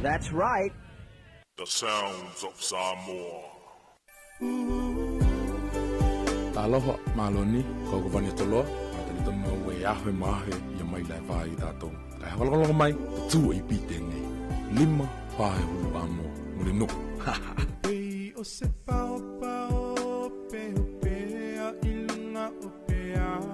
That's right. The sounds of Samoa. Talofa, maloni, kau ka vane toloa, a tali tonu au e aho e mahe ia mai lai wā i tātou. Kai hawalangolongo mai, te tū e pi tēnei. Lima, pā e hulu a mō, mo le no. Ha ha. Pei o se pao pao pe o pea i lunga o pe au.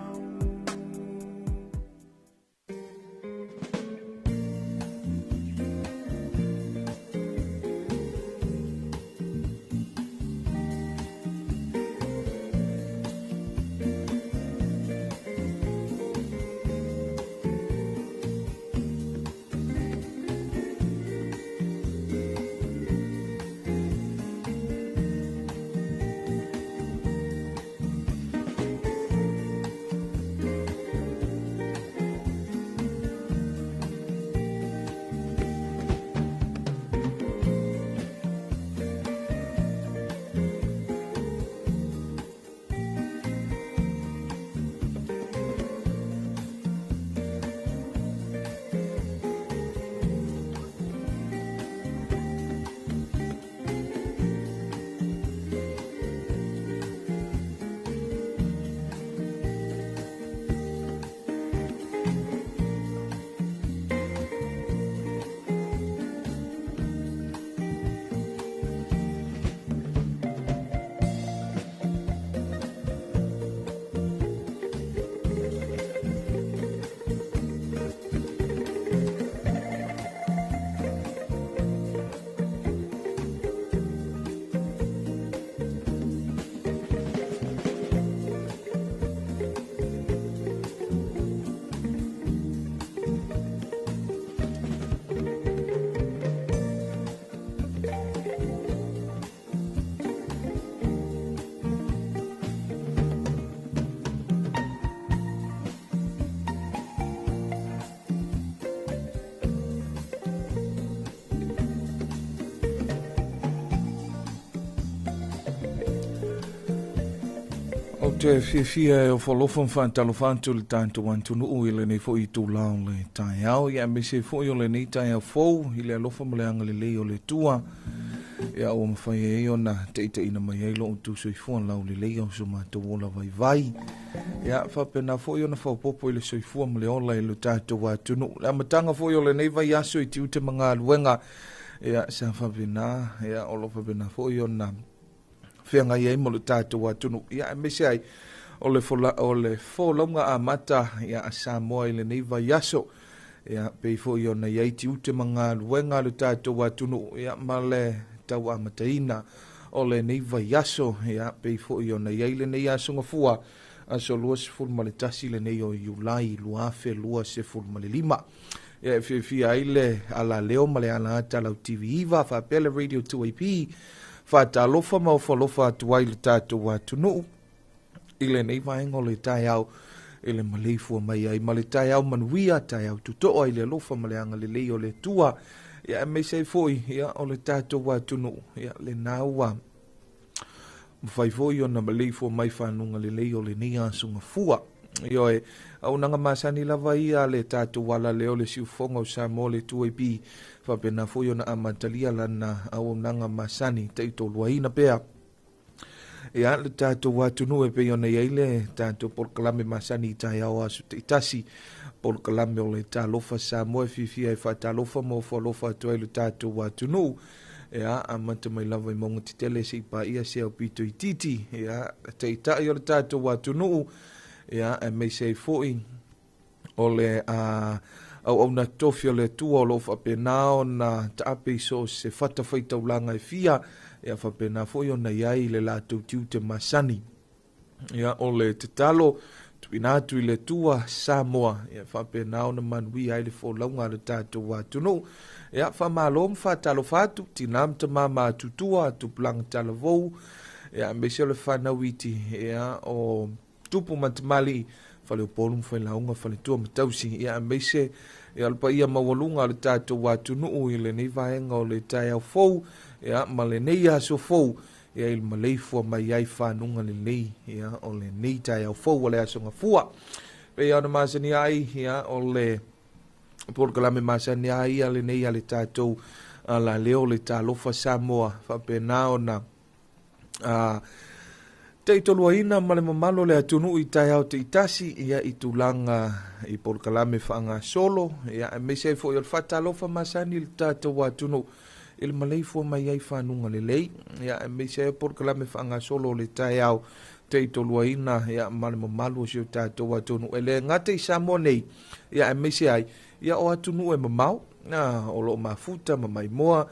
Ou te fiafia e ofoalofa ma faatalofa atu i le tatou atunuu i lenei foi itula o le taeao, ia aemaise ai foi o lenei taeao fou i le alofa ma le agalelei o le Atua, ia ua mafai ai ona taitaiina mai ai lo outou soifua laulelei o so matou ola vaivai. Ia faapena foi ona faaopoopo i le soifua ma le ola i lo tatou atunuu. Le amataga foi o lenei vaiaso i tiute ma galuega, ia sa faapena, ia o lo o faapena foi ona feagai ai ma lo tatou atunuu, ia aemaise ai o le fola, o le folauga amata ia a Samoa i lenei vaiaso, ia pei foi ona i ai tiute ma galuega a lo tatou atunuu, ia ma le tau amataina o lenei vaiaso, ia pei foi ona i ai lenei aso gafua, aso 21 lenei o Iulai 2025. Ia e fiafia ai le alaleo ma le alaata lau TV9 faapea le Radio 2AP faatalofa ma ofoalofa atu ai le tatou atunuu i lenei vaega o le taeao i le maleifua mai ai ma le taeao manuia, taeao totoa i le alofa ma le agalelei o le Atua, ia aemaise ai foi ia o le tatou atunuu, ia lena ua mafai foi ona maleifua mai fanuga lelei o lenei aso gafua. Ioe, auaunaga masani lava ia le tatou alaleo le siufofoga o Samoa le 2AP faapena foi ona amatalia lana auaunaga masani taitoluaina pea ia le tatou atunuu e pei ona i ai le tatou polokalame masani i taeao aso taitasi, polokalame o le Talofa Samoa e fiafia e faatalofa ma ofoalofa atu ai le tatou atunuu. Ia, amata mai lava i mauga tetele seia paia se aupito itiiti, ia, taitai o le tatou atunuu, ia, aemaise ai foi o le auauna tofi o le Atua o lo o faapena ona taape i so o se fatafaitaulaga e fia, ia faapena foi ona i ai le latou tiute masani. Ia, o le tatalo tuuina atu i le Atua Samoa, ia faapena ona manuia ai le folauga a le tatou atunuu. Ia, faamalo ma faatalofa atu, tina ma tama matutua, tupulaga talavou, ia, aemaise o le fanau iti, ia, o tupu ma tamalii, faleupolu ma failauga, faletua ma tausi, ia, aemaise ia le paia maualuga o le tatou atunuu i lenei vaega o le taeao fou, ia, ma lenei aso fou, ia i le maleifua mai ai fanuga lelei, ia, o lenei taeao fou o le aso gafua. Pei ona masani ai, ia, o le Polokalame masani lava ia lenei a le tatou alaleo le Talofa Samoa faapena ona taitoluaina ma le mamalu o le atunuu i taeao taitasi ia i tulaga i polokalame faagasolo ia aemaise ai foi o le faatalofa masani i le tatou atunuu i le maleifua mai ai fanuga lelei ia aemaise ai o polokalame faagasolo o le taeao taitoluaina ia ma le mamalu o si o tatou atunuu e le gata i Samoa nei ia aemaise ai ia o atunuu e mamao o lo o mafuta ma maimoa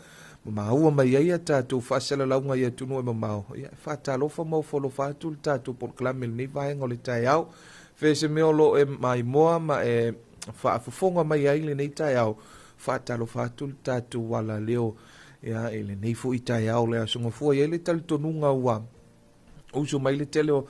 ma maua mai ai a tatou faasalalauga i atunuu e mamao. Ia, e faatalofa ma ofo alofa atu le tatou polokalame i lenei vaega o le taeao. Fe se mea o lo o e maimoa ma e faafofoga mai ai lenei taeao, faatalofa atu le tatou alaleo ia, i lenei foi taeao le Aso Gafua. I ai le talitonuga ua usu mai le tele o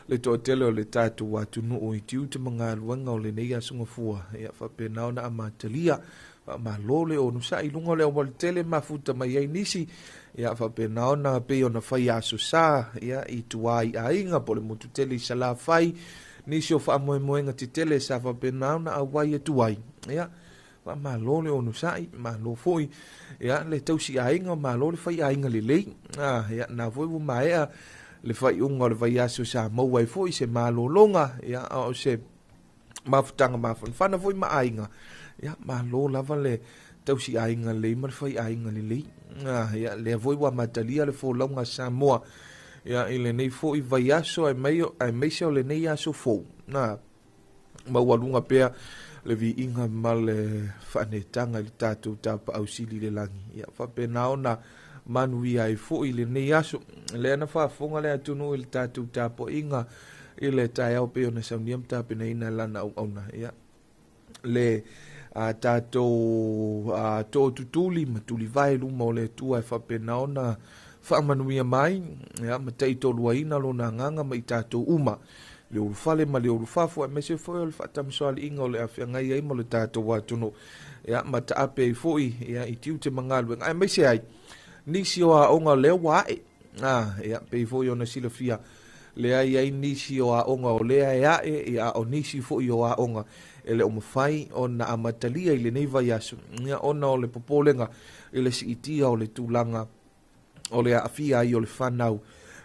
le toatele o le tatou atunuu i tiute ma galuega o lenei Aso Gafua, ia faapena ona amatalia faamalo le onosai i luga o le aualatele mafuta mai ai nisi, ia faapena ona pei ona fai aso sa ia i tuā i aiga po o le motu tele i Salafai, nisi o faamoemoega tetele sa faapena ona auai atu ai. Ia faamalo le onosai, malo foi ia le tausi aiga, malo le fai aiga lelei. Ia na foi ua maea le faaiuga o le vaiaso sa maua ai foi se malologa, ia a o se mafutaga mafanafana foi ma aiga. Ia malo lava le tausi aiga lelei ma le fai aiga lelei. Ia lea foi ua amatalia le folauga a Samoa ia i lenei foi vaiaso aemaise o lenei aso fou. Na maualuga pea le viiga ma le faanetaga i le tatou tapaau sili i le lagi, ia faapena ona manuia ai foi lenei aso. Lea na faafofoga le atunuu i le tatou tapuaiga i le taeao pei ona saunia ma tapenaina e lana auauna ia le tatou tootutuli ma tulivae luma o le Atua e faapena ona faamanuia mai ia ma taitoluaina lona agaga ma i tatou uma le ulufale ma le ulufafo, aemaise foi o le faatamasoaliiga o le afeagai ai ma le tatou atunuu ia ma taape ai foi ia i tiute ma galuega, aemaise ai nisi o aoga lea ua ae. Ia pei foi ona silafia lea i ai nisi o aoga o lea e ae, ia o nisi foi o aoga e le o mafai ona amatalia i lenei vaiaso ia ona o le popolega i le siitia o le tulaga o le aafia ai o le fanau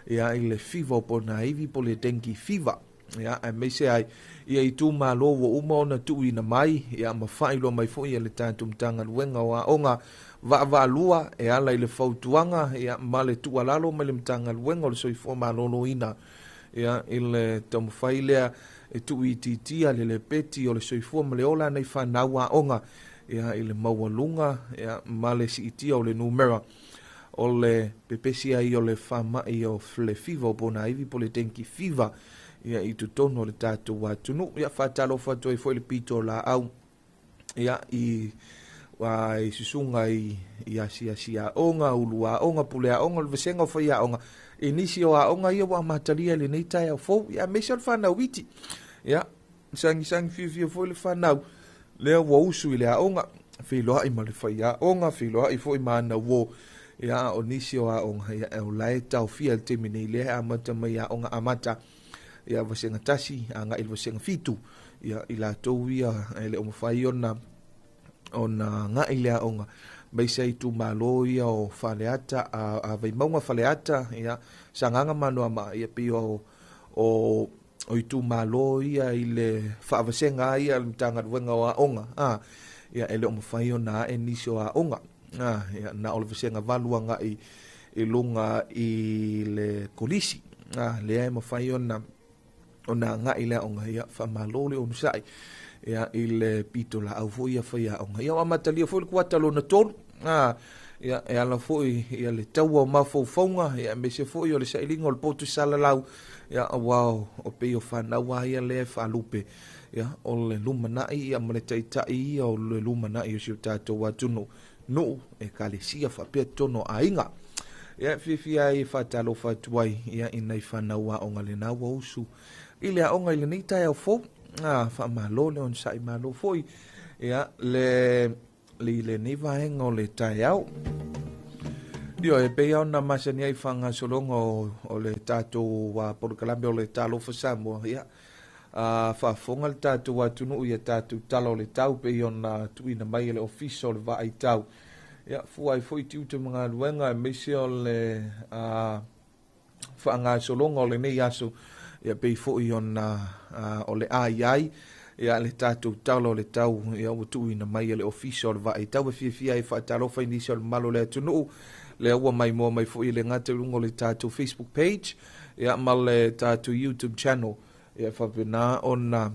ia i le fiva o ponaivi po le dengue fever, ia aemaise ai ia itumalo ua uma ona tuuina mai ia ma faailoa mai foi e le tatou Matagaluega o Aoga vaavaalua e ala i le fautuaga ia ma le tuualalo mai le Matagaluega o le Soifua Maloloina ia i le taumafai lea e tuuitiitia le lepeti o le soifua ma le ola nei fanau aoga ia i le maualuga ia ma le siitia o le numera o le pepesi ai o le faamai o le fiva o ponaivi po le dengue fever ia i totonu o le tatou atunuu. Ia faatalofa atu ai foi le pito o laau ia i i susuga i asiasi aoga, ulu aoga, pule aoga, o le vasega o fai aoga i nisi o aoga ia ua amatalia i lenei taeao fou, ia aemaise o le fanau iti. Ia sagisagi fiafia foi le fanau lea ua usu i le aoga, feiloai ma le fai aoga, feiloai foi ma ana uō. Ia o nisi o aoga ia o la e taofia i le taimi nei lea e amata mai aoga amata ia vasega 1 agai i le vasega 7 ia i latou ia e le o mafai ona agai le aoga aemaise ai itumalo ia o Faleata, a Vaimauga, Faleata, ia Sagaga ma Anoamaa, ia pei o itumalo ia i le faavasega ia le Matagaluega o Aoga ia e le o mafai ona ae nisi o aoga ia na o le vasega 8 agai i luga i le kolisi lea e mafai ona agai le aoga. Ia faamalo le onosai ia i le pito laau foi ia fai aoga. Ia o amatalia foi le kuata lona 3 ia e ala foi ia le taua o mafaufauga ia aemaise foi o le sailiga o le potu salalau ia aua o pei o fanau ia lea e faalupe ia o le lumanai ia ma le taitai ia o le lumanai o si o tatou atunuu nuu ekalesia faapea totonu o aiga. Ia fiafia ai e faatalofa atu ai ia i nai fanau aoga lena ua usu i le aoga i lenei taeao fou. Faamalo le onosai, malo foi ia le lenei vaega o le taeao. Io e pei ona masani ai faagasologa o le tatou polokalame o le Talofa Samoa ia Faafofoga le tatou atunuu ia tatou tala o le tau pei ona tuuina mai e le Ofisa o le Vaai Tau. Ia, fua ai foi tiute ma galuega aemaise o le faagasologa o lenei aso, ia pei foi ona o le a i ai ia le tatou tala o le tau ia ua tuuina mai e le Ofisa o le Vaai Tau. E fiafia ai faatalofa i nisi o le mamalu o le atunuu lea ua maimoa mai foi i le gata i luga o le tatou Facebook page ia ma le tatou YouTube channel ia faapena ona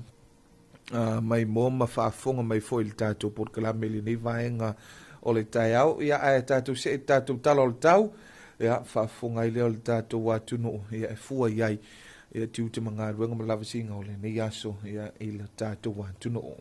maimoa ma faafofoga mai foi i le tatou polokalame i lenei vaega o le taeao. Ia ae tatou see i le tatou tala o le tau, ia faafofoga ai lea o le tatou atunuu ia e fua i ai ia tiute ma galuega ma lavasiga o lenei aso ia i le tatou atunuu.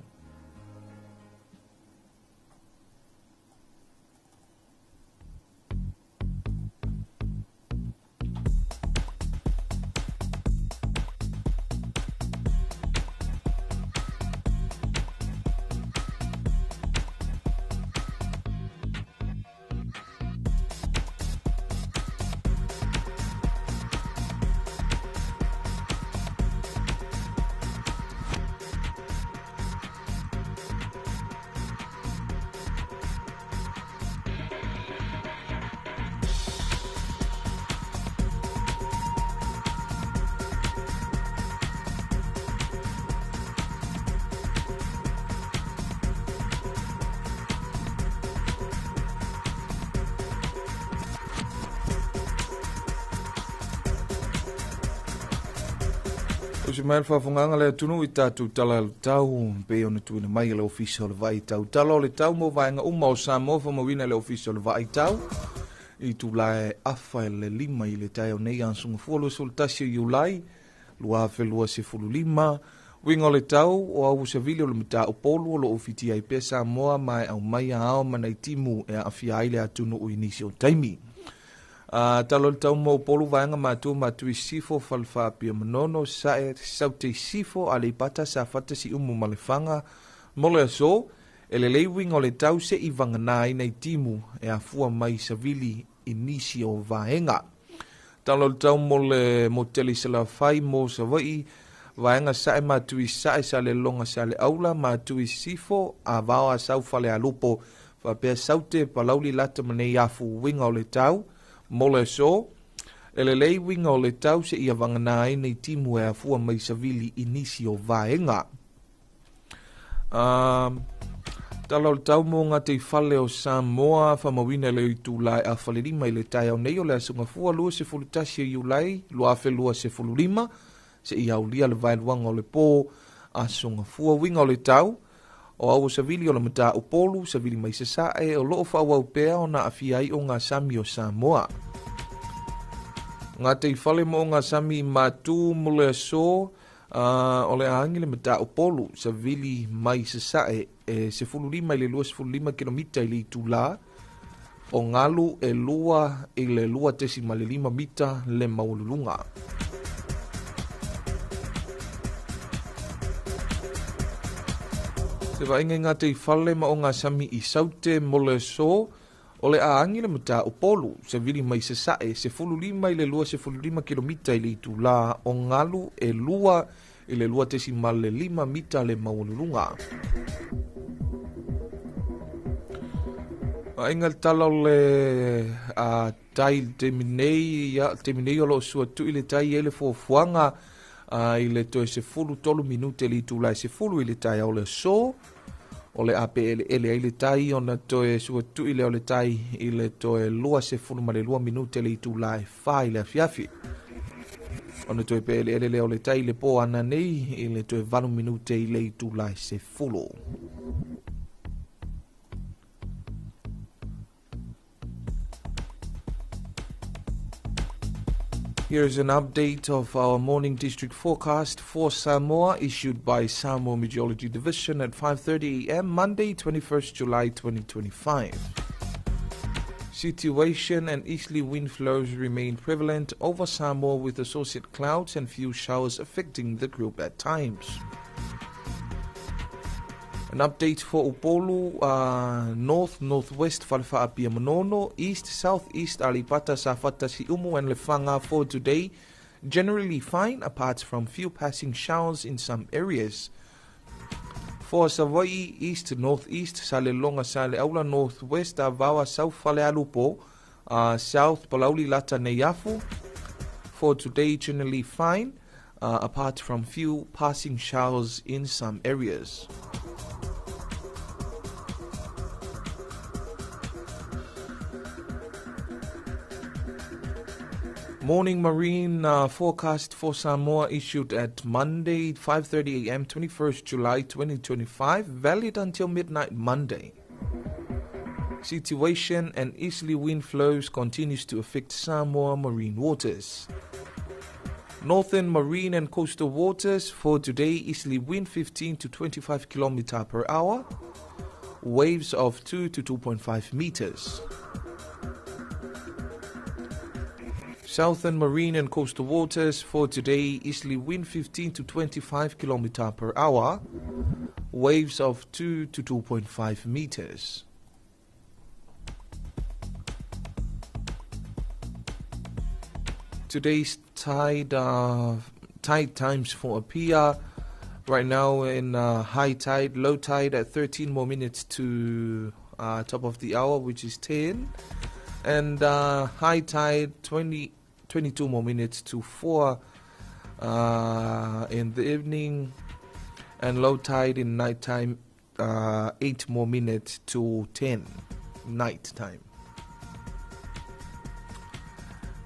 Usi mai le faafofogaaga le atunuu i tatou tala o le tau pei ona tuuina mai e le Ofisa o le Vaai Tau. Tala o le tau mo vaega uma o Samoa faamauina e le Ofisa o le Vaai Tau i itula e 4:55 i le taeao nei aso Gafua 21 o Iulai 2025. Uiga o le tau o au savili o le matau-polu o loo fitia ai pea Samoa ma e aumai ao ma nai timu e aafia ai le atunuu i nisi o taimi. Tala o le tau mo Upolu vaega Matua Matu i Sisifo, Falefa Apia Manono, Sae, Saute i Sisifo, Aleipata, Safata, Siumu ma Lefaga mo le aso, e lelei uiga o le tau se'i vagana ai nai timu e afua mai savili i nisi o vaega. Tala o le tau mo le motele i Salafai mo Savaii, vaega Sae Matu i Sae, Salelologa, Saleaula, Matu i Sisifo, Avao Asau Falealupo, faapea Saute, Palauli, Lata ma Neiafu. Uiga o le tau mo le aso, e lelei uiga o le tau seia vagana ai nei timu e afua mai savili i nisi o vaega. Tala o le tau mo gataifale o Samoa faamauina i le itula e 4:30 i le taeao nei o le aso Gafua 21 o Iulai 2025 seia aulia le vaeluaga o le po aso Gafua. Uiga o le tau o au o savili o le matau-polu savili mai sasae o loo faaauau pea ona aafia ai ogasami o Samoa. Gataifale mo ogasami i Matu mo le aso o le a agi le matau-polu savili mai sasae e 15 i le 25 kilomita i le itula o galu e 2 i le 2.5 mita le maualuluga. Se vaaiga i gataifale ma ogasami i Saute mo le aso o le a agi le matau-polu savili mai sasae 15 i le 25 kilomita i le itula o galu e 2 i le 2.5 mita le maualuluga. Vaaiga le tala o le tai i le taimi nei, ia, le taimi nei o loo suatui le tai ai le fuafuaga i le toe 13 minute le itula e 10 i le taeao o le aso o le a peeleele ai le tai ona toe suatui lea o le tai i le toe 22 minute le itula e 4 i le afiafi. Ona toe peeleele lea o le tai i le po ana nei i le toe 8 minute i le itula e 10. Here is an update of our morning district forecast for Samoa issued by Samoa Meteorology Division at 5:30 a.m. Monday, 21st July 2025. Situation and easterly wind flows remain prevalent over Samoa with associated clouds and few showers affecting the group at times. An update for Upolu, North, Northwest, Falefa Apia Manono, East, Southeast, Aleipata, Safata, Siumu, and Lefaga for today. Generally fine, apart from few passing showers in some areas. For Savaii, east, northeast, Salelologa, Saleaula, northwest, Avaoa, south, Falealupo, south, Palauli, Lata, Neiafu. For today, generally fine, apart from few passing showers in some areas. Morning marine forecast for Samoa issued at Monday, 5:30 a.m., 21st July 2025, valid until midnight Monday. Situation and easterly wind flows continues to affect Samoa marine waters. Northern marine and coastal waters for today, easterly wind 15 to 25 km per hour, waves of 2 to 2.5 meters. Southern marine and coastal waters for today, easterly wind 15 to 25 km per hour, waves of 2 to 2.5 meters. Today's tide times for Apia right now in high tide, low tide at 13 more minutes to top of the hour, which is 10, and high tide 22 more minutes to 4 in the evening, and low tide in nighttime 8 more minutes to 10 night time.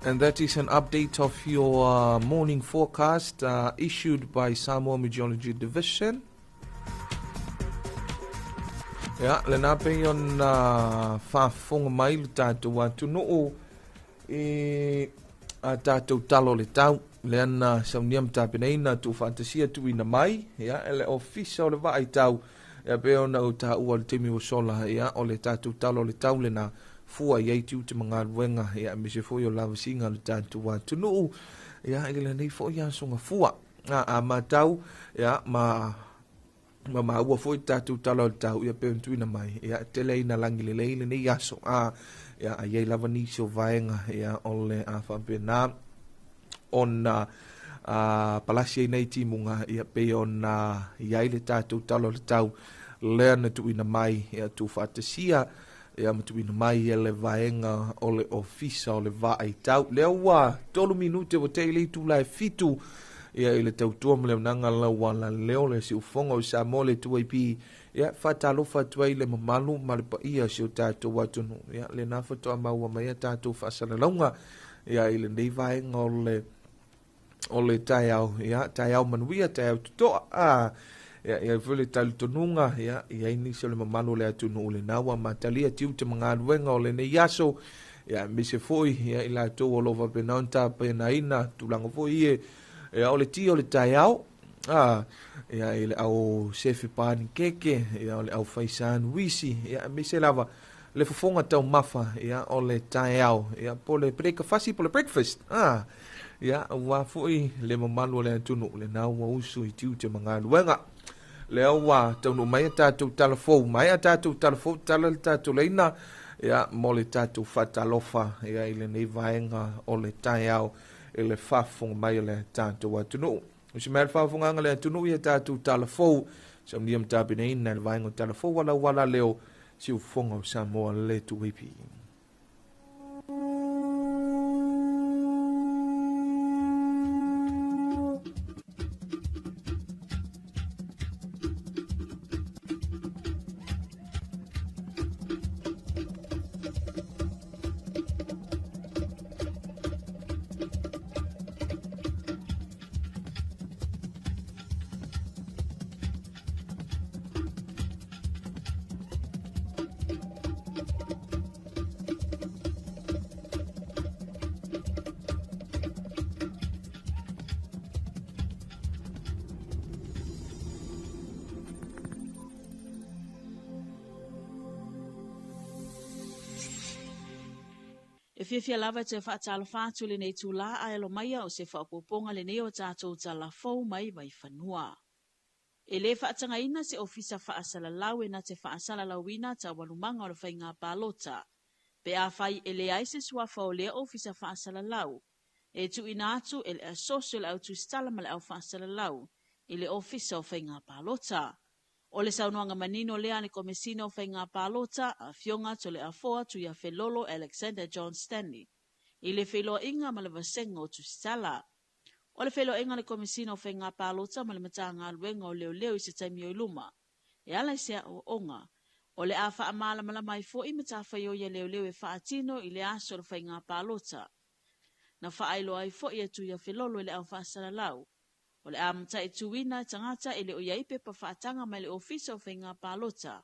And that is an update of your morning forecast issued by Samoa Meteorology Division. Ia, lena pei ona faafofoga mai le tatou atunuu i a tatou tala o le tau, lea na saunia ma tapenaina tuufaatasia tuuina mai, ia, e le Ofisa o le Vaai Tau, ia pei ona ou taua i le taimi ua sola, ia, o le tatou tala o le tau lena fua i ai tiute ma galuega, ia, aemaise foi o lavasiga o le tatou atunuu, ia, i lenei foi aso gafua. A matau, ia, ma maua foi tatou tala o le tau, ia, pei ona tuuina mai, ia, tele ina lagi lelei lenei aso, ia, ai ai lava nisi o vaega, ia, o le a faapena ona palasi ai nei timuga, ia, pei ona i ai le tatou tala o le tau lea na tuuina mai, ia, tuufaatasia, ia, ma tuuina mai e le vaega o le Ofisa o le Vaai Tau. Lea ua 3 minute ua tea i le itula e 7, ia, i le tautua ma le auaunaga lau alaleo le siufofoga o Samoa le 2AP, ia, faatalofa atu ai le mamalu ma le paia o si o tatou atunuu, ia, lena faatoa maua mai a tatou faasalalauga, ia, i lenei vaega o le taeao, ia, taeao manuia, taeao totoa, ia, ia foi le talitonuga, ia, i ai nisi o le mamalu o le atunuu lena ua matalia tiute ma galuega o lenei aso, ia, aemaise foi, ia, i latou o lo o faapena ona tapenaina tulaga foi ia, ia, o le ti o le taeao, ia, i le au sefe panikeke, ia, o le au faisanuisi, ia, aemaise lava le fofoga taumafa, ia, o le taeao, ia, po le breakfast, po le breakfast, ia, ua foi le mamalu o le atunuu lena ua usu i tiute ma galuega. Lea ua taunuu mai a tatou talafou, mai a tatou talafou, tala le tatou leina, ia, mo le tatou faatalofa, ia, i lenei vaega o le taeao i le faafofoga mai o le tatou atunuu. O se mea le faafofogaaga le atunuu ia tatou talafou, saunia ma tapenaina le vaega o talafou ala ua leo siufofoga o Samoa le 2AP. E fiafia lava te faatalofa atu lenei itula ae alo mai o se faaopoopoga lenei o tatou talafou mai Vaifanua. E le faatagaina se ofisa faasalalau e na te faasalalauina taualumaga o le faiga palota. Pe afai e leai se suafa o lea ofisa faasalalau. e tuuina atu e le Asosi o le Au Tusitala ma le Au Faasalalau i le Ofisa o Faiga Palota. O le saunoaga manino lea a le Komesina o Faiga Palota, Afioga Toleafoa Tuiafelolo Alexander John Stanley, i le feiloaiga ma le Vasega o Tusitala. O le feiloaiga a le Komesina o Faiga Palota ma le Matagaluega o Leoleo i se taimi o i luma, e ala i se aoaoga. O le a faamalamalama ai foi matafaioi a leoleo e faatino i le aso o le faiga palota. Na faailoa ai foi e Tuiafelolo i le au faasalalau, o le a mataituina tagata e le o i ai pepa faataga mai le Ofisa o Faiga Palota,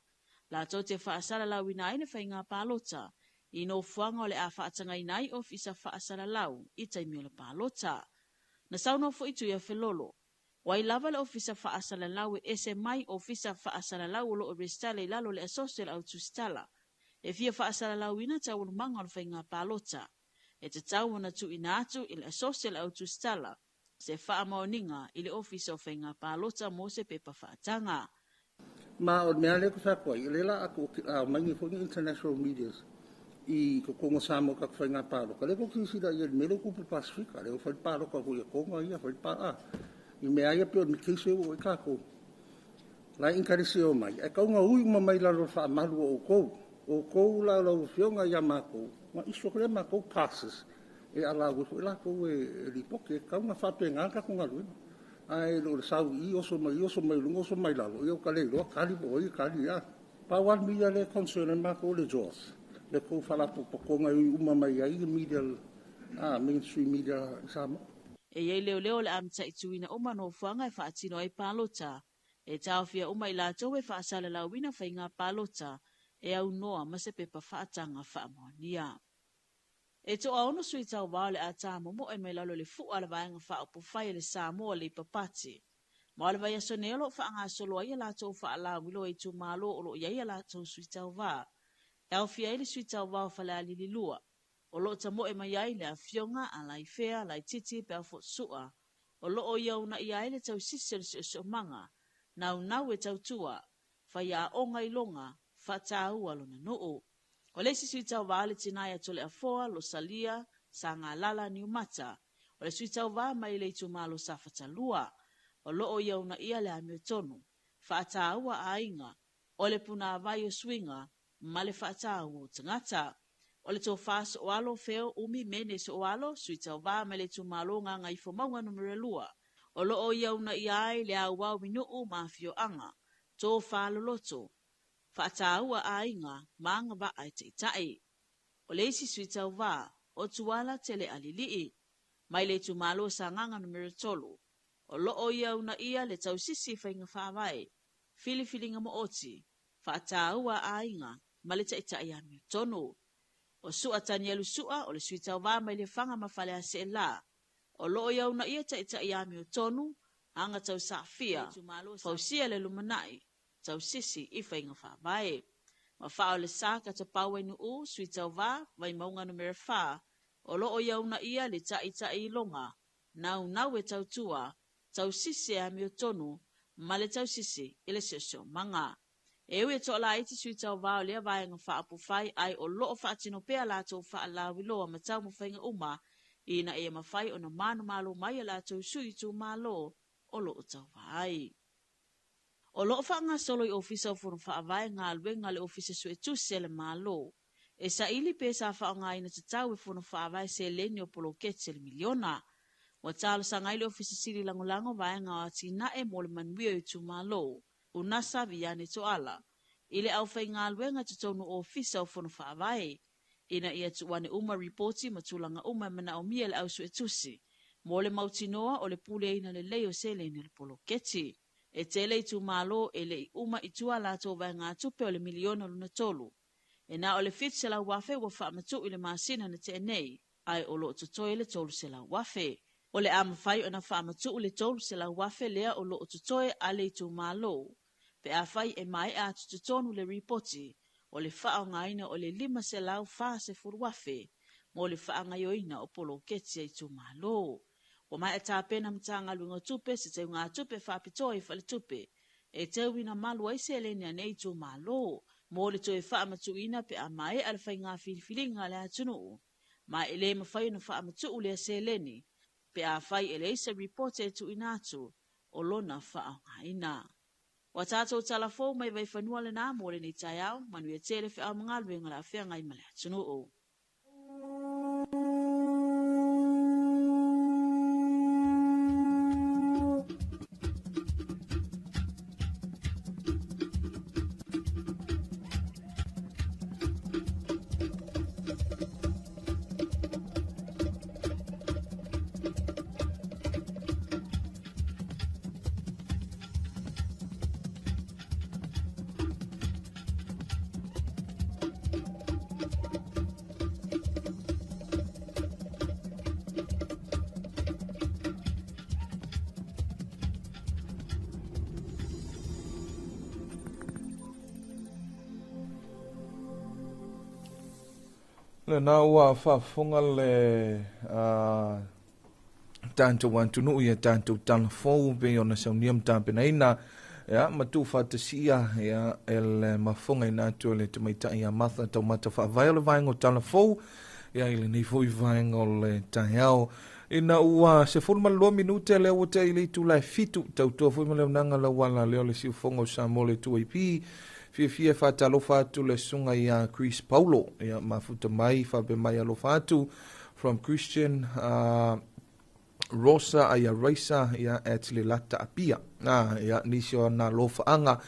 latou te faasalalauina ai le faiga palota i nofoaga o le a faatagaina ai ofisa faasalalau i taimi o le palota. Na saunoa foi Tuiafelolo, o ai lava le ofisa faasalalau e ese mai ofisa faasalalau o lo o resitala i lalo o le Asosi o le Au Tusitala e fia faasalalauina taualumaga o le faiga palota, e tatau ona tuuina atu i le Asosi o le Au Tusitala se faamaoniga i le Ofisa o Faiga Palota mo se pepa faataga. Ma o le mea lea ou te fai atu ai, o lea la a tuu mai nei foi ni international medias i totonu o Samoa i tatou faiga palota, lea tou te silasila i ai i le mea lea ua tupu i le Pasefika, lea ua fai le palota foi a Toga ia, fai le pa… i mea lava ia pei o ni case ia ua oo i ai tatou. O la e encourage e omai, ae tatau ona ui uma mai lalo o le faamalu o outou. O outou la o lau Afioga ia matou, ona issue atu lea e matou passes e allow ai foi latou e lipoti. E tatau ona faapena le tatou galuega, ae le o le sau i i oso mai i, oso mai luga oso mai lalo, ia ua ta le iloa tali po o ai e tali a. Pau lava le media lea e concern ai matou o le JOS, le tou faalapotopotoga e ui uma mai ai media, mainstream media i Samoa. E i ai leoleo o le a mataituina uma nofoaga e faatino ai palota, e taofia uma i latou e faasalalauina faiga palota e aunoa ma se pepa faataga faamaonia. E toaono sui tauva o le a tāmomoe mai lalo i le fua a le Vaega Faaupufai a le Samoa Labour Party. Ma o le vaiaso nei o lo o faagasolo ai a latou faalauiloa i itumalo o lo o i ai a latou sui tauva. E aofia ai le sui tauva o Falealili 2, o lo o tamoe mai ai le Afioga a Laifea Laititi Beaufort Sua, o lo o ia uunaia ai le tausisi o le siosiomaga, naunau e tautua, faiaoga i loga, faataua lona nuu. O le isi sui tauva le tina ia Toleafoa, Losalia, Sagalala, Niumata, o le sui tauva mai le itumalo Safata 2, o lo o ia uunaia le amiotonu, faataua aiga, o le punāvai o suiga ma le faataua o tagata. O le tofa Soalo Feo Umi Mene Soalo, sui tauva mai le itumalo Gagaifomauga numera 2, o lo o ia uunaia ai le auau i nuu ma afioaga, tofa loloto, faataua aiga ma agavaa e taitai. O le isi sui tauva, o Tuala Tele Alilii, mai le itumalo Sagaga numera 3, o lo o ia uunaia le tausisi i faiga faavae, filifiliga maoti, faataua aiga ma le taitai amiotonu. O Sua Tanielu Sua, o le sui tauva mai Lefaga ma Faleaseela, o lo o ia uunaia taitai amiotonu, aga tausaafia, fausia le lumanai, tausisi i faiga faavae. Ma faa o le sa Katapau Ainuu, sui tauva, Vaimauga numera 4, o lo o ia uunaia le taitai iloga, naunau e tautua, tausisi e amiotonu, ma le tausisi i le siosiomaga. E ui e toalaiti sui tauva o lea vaega faaupufai, ai o lo o faatino pea latou faalauiloa ma taumafaiga uma ina ia mafai ona manumalo mai a latou sui itumalo o lo o tauva ai. O lo o faagasolo i Ofisa o Fono Faavae galuega a le Ofisa Suetusi a le Malo, e saili pe sa faaaogaina tatau e Fono Faavae seleni o poloketi a le miliona. Ua talosaga ai le Ofisa Sili Lagolago vaega o atinae mo le manuia o itumalo, Unasa Viane Toala, i le aufaigaluega i totonu o Ofisa o Fono Faavae, ina ia tuuane uma ripoti ma tulaga uma e manaomia e le au suetusi, mo le mautinoa o le puleaina lelei o seleni o le poloketi. E tele itumalo e le i uma i tua latou vaegatupe o le miliona lona tolu. E na o le 700,000 ua faamatuu i le masina na tea nei, ae o lo o totoe le 300,000. O le a mafai ona faamatuu le 300,000 lea o lo o totoe a le itumalo, pe afai e maea atu totonu le ripoti o le faaaogaina o le 540,000 mo le faagaoioiga o poloketi a itumalo. Ua maea tapena Matagaluega o Tupe se teugatupe faapitoa i faletupe e teuina malu ai seleni a nei itumalo mo le toe faamatuuina pe a maea le faiga filifiliga a le atunuu. Ma e le mafai ona faamatuu lea seleni pe afai e leai se ripoti e tuuina atu o lona faaaogaina. Ua tatou tala fou mai Vaifanua lena mo lenei taeao, manuia tele feau ma galuega o le a feagai ma le atunuu. Lena ua faafofoga le tatou atunuu ia tatou tala fou pei ona saunia ma tapenaina ia ma tuufaatasia ia e le mafofogaina atu e le tamaitai ia Martha Taumata Faavae o le vaega o tala fou ia i lenei foi vaega o le taeao. Ina ua 12 minute lea ua tea i le itula e 7 tautua foi ma le auaunaga lau ala lea o le siufofoga o Samoa le 2AP fiafia e faatalofa atu le susuga ia Chris Paulo ia mafuta mai faapea mai alofa atu from Christian Rosa aia Raisa ia at le lata apia ia nisi o ana alofaaga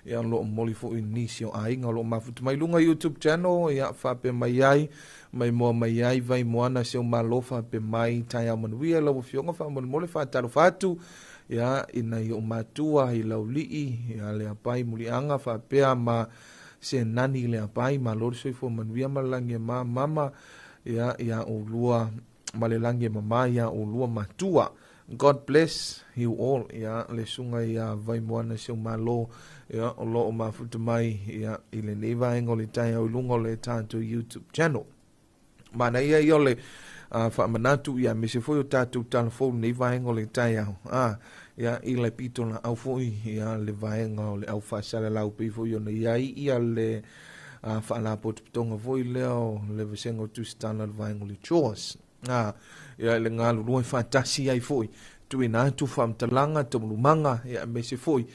ia o loo momoli foi nisi o aiga o loo mafuta mai luga YouTube channel ia faapea mai ai mai moa mai ai vai moana se o malo faapea mai taeao manuia lau afioga faamolemole faatalofa atu ia ina i o matua i laulii ia le apai muliaga faapea ma se nani le apai malo le soifua manuia ma le lagi e mama ia ia oulua ma le lagi e mama ia oulua matua. God bless you all ia le susuga ia Vaimoana se o malo ia o loo mafuta mai ia i lenei vaega o le taeao i luga o le tatou YouTube channel. Manaia ia o le faamanatu ia aemaise foi o tatou tala fou lenei vaega o le taeao ia i le pito laau foi ia le vaega o le au faasalalau pei foi ona iai ia le faalapotopotoga foi lea o le vasega o tusitala le vaega o le chores ia i le galulue faatasi ai foi tuuina atu faamatalaga taulumaga ia aemaise foi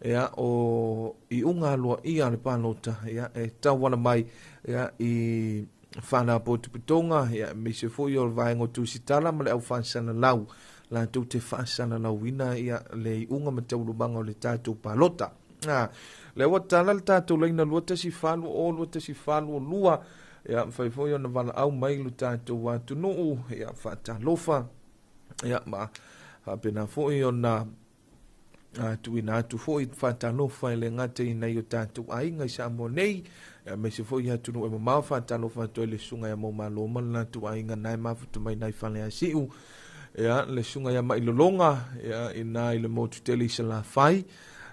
ia o iuga aloaia le palota ia e tauala mai ia i faalapotopotoga ia aemaise foi o le vaega o tusitala ma le au faasalalau latou te faasalalauina ia le iuga ma taulumaga o le tatou palota. Lea ua tala le tatou laina 218 o 218 2 ia mafai foi ona valaau mai lo tatou atunuu ia faatalofa ia ma faapena foi ona tuuina atu foi faatalofa e le gata i nai o tatou aiga i Samoa nei aemaise foi atunuu e mamao faatalofa atu ai le susuga ia Maumalo ma le latou aiga na e mafuta mai nai Faleasiu ia le susuga ia Mailologa ia ina i le motu tele i Salafai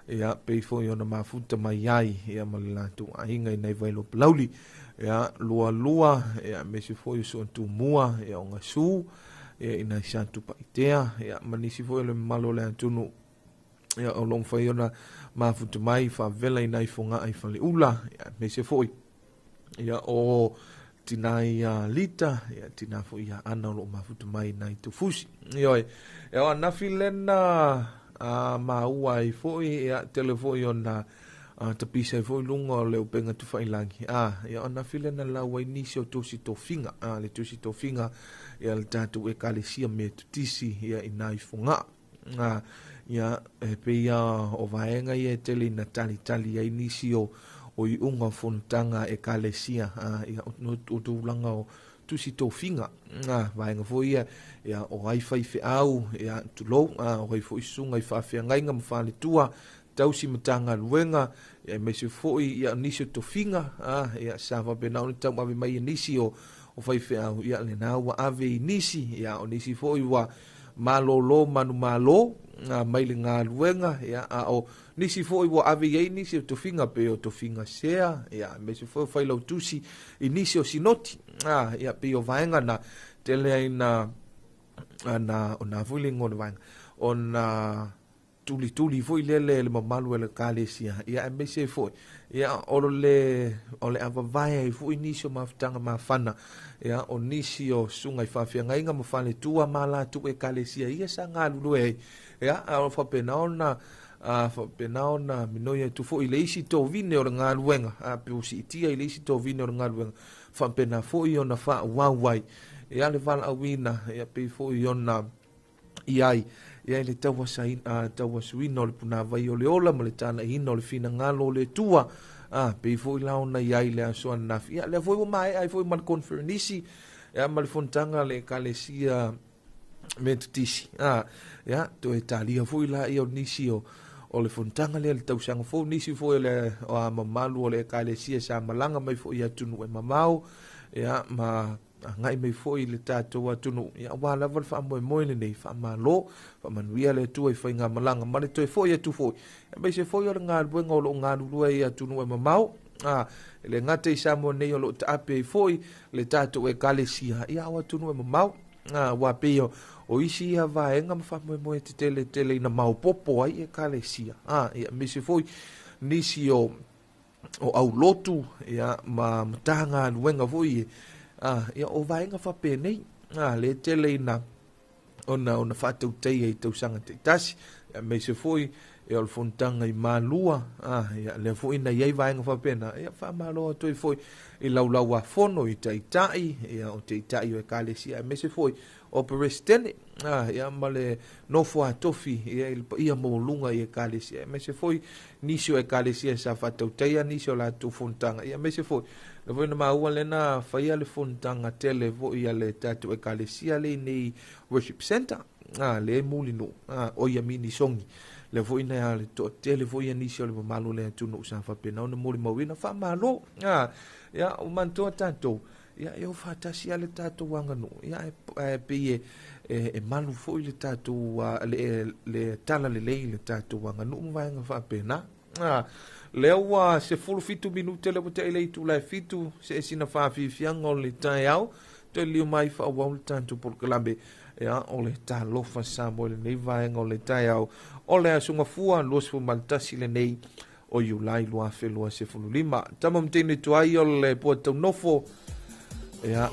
ia pei foi ona mafuta mai ai ia ma le latou aiga i nai Vailopalauli ia lua ia aemaise foi o Soatumua ia o Gasu ia ina i Satupaitea ia ma nisi foi o le mamalu o le atunuu ia o lo o mafai ona mafuta mai faavela i nai fogaa i Faleula ia aemaise foi ia o tina ia Lita ia tina foi ia Ana o lo o mafuta mai nai Tufusi. Ioe, ia o anafi lena maua ai foi ia tele foi ona tapisa ai foi luga o le upega tufailagi. Ia o anafi lena lau ai nisi o tusi tofiga, le tusi tofiga ia le tatou ekalesia Metotisi ia i nai fogaa. Ia e pei o vaega ia e tele ina talitali ai nisi o iuga o fonotaga ekalesia ia o tulaga o tusi tofiga. Vaega foi ia ia o ai faifeau ia tulou o ai foi susuga i faafeagaiga ma faletua tausi matagaluega ia aemaise foi ia nisi o tofiga ia sa faapena ona tauave mai e nisi o faifeau ia lena ua ave i nisi ia o nisi foi ua malolo manumalo mai le galuega ia a o nisi foi ua ave i ai nisi o tofiga pe o tofiga sea ia aemaise foi o failautusi i nisi o sinoti ia pei o vaega na tele ai na ona foi le igoa o le vaega ona tulituli foi lele le mamalu e le ekalesia ia aemaise foi ia o le o le avavae ai foi nisi o mafutaga mafana ia o nisi o susuga i faafeagaiga ma faletua ma latou ekalesia ia sa galulue ai ia a o faapena ona faapena ona minoi atu foi i le isi tovine o le galuega a pe ua siitia i le isi tovine o le galuega faapena foi ona faaauau ai ia le valaauina ia pei foi ona i ai ia i le tauasuina o le punāvai o le ola ma le talaiina o le finagalo o le Atua pei foi la ona i ai le aso ananafi. Ia lea foi ua maea ai foi ma le conferenisi ia ma le fonotaga a le Ekalesia Metotisi. Ia toe talia foi la ia o nisi o le fonotaga lea le tausaga fou, nisi foi o le mamalu o le Ekalesia sa malaga mai foi i atunuu e mamao ia ma agai mai foi i le tatou atunuu ia aua lava le faamoemoe lenei faamalo faamanuia le Atua i faigamalaga ma le toe foi atu foi aemaise foi o le galuega o loo galulue i atunuu e mamao e le gata i Samoa nei o loo taape ai foi le tatou Ekalesia ia o atunuu e mamao ua pei o isi ia vaega ma faamoemoe tetele tele ina maopoopo ai Ekalesia ia aemaise foi nisi o aulotu ia ma matagaluega foi ia o vaega faapenei le tele ina ona faatautaia i tausaga taitasi aemaise foi ia o le fonotaga i Malua ia lea foi na i ai vaega faapena ia faamalo atu ai foi i laulau a fono i taitai ia o taitai o Ekalesia aemaise foi o Peresetene ia ma le nofo a tofi ia i le paia maualuga i Ekalesia aemaise foi nisi o Ekalesia sa faatautaia nisi o latou fonotaga ia aemaise foi le foi na maua lena faia le fonotaga tele foi a le tatou Ekalesia le nei Worship Center le Mulinuu o ia Minisogi le foi na le toatele foi ia nisi o le mamalu le atunuu sa faapena ona molimauina faamalo ia o manatua tatou ia e o faatasi a le tatou aganuu ia e pei e malu foi le tatou le tala lelei le tatou aganuu ma vaega faapena. Lea ua 17 minute le ua ta'i le itula e 7 se esina faafiafiaga o le taeao toe liliu mai faaauau le tatou polokalame ia o le Talofa Samoa i lenei vaega o le taeao o le Aso Gafua 21 lenei o Iulai 2025. Tama ma teine tuai o le pua taunofo ia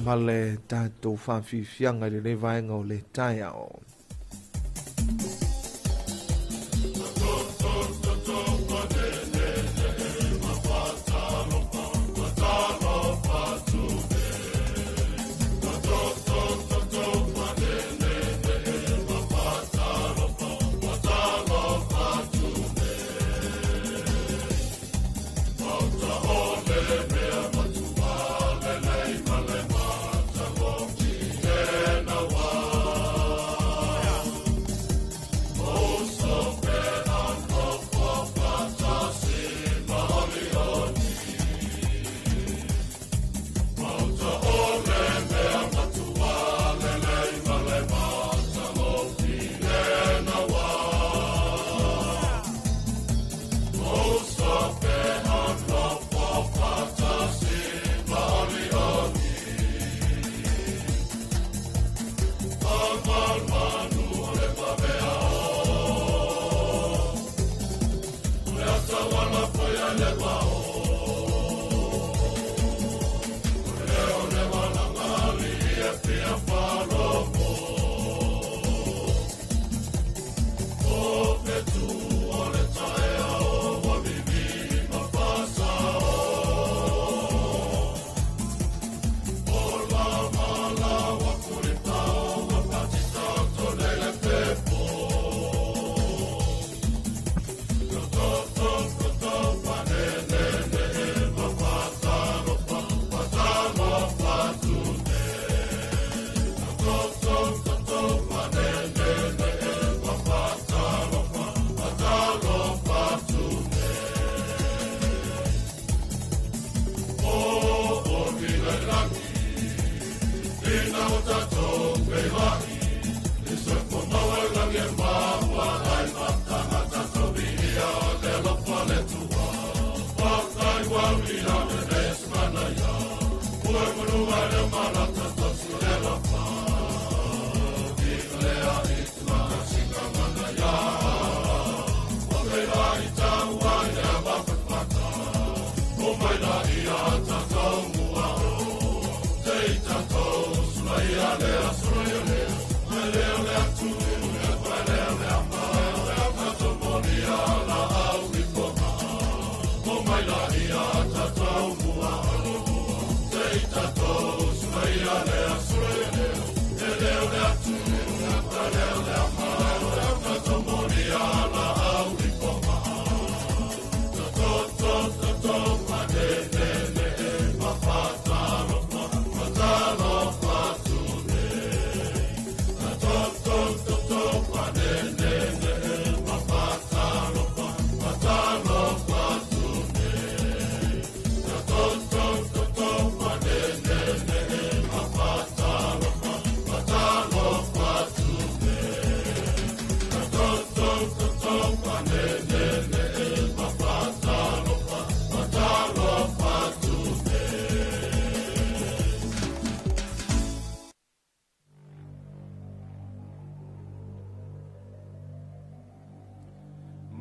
ma le tatou faafiafiaga i lenei vaega o le taeao.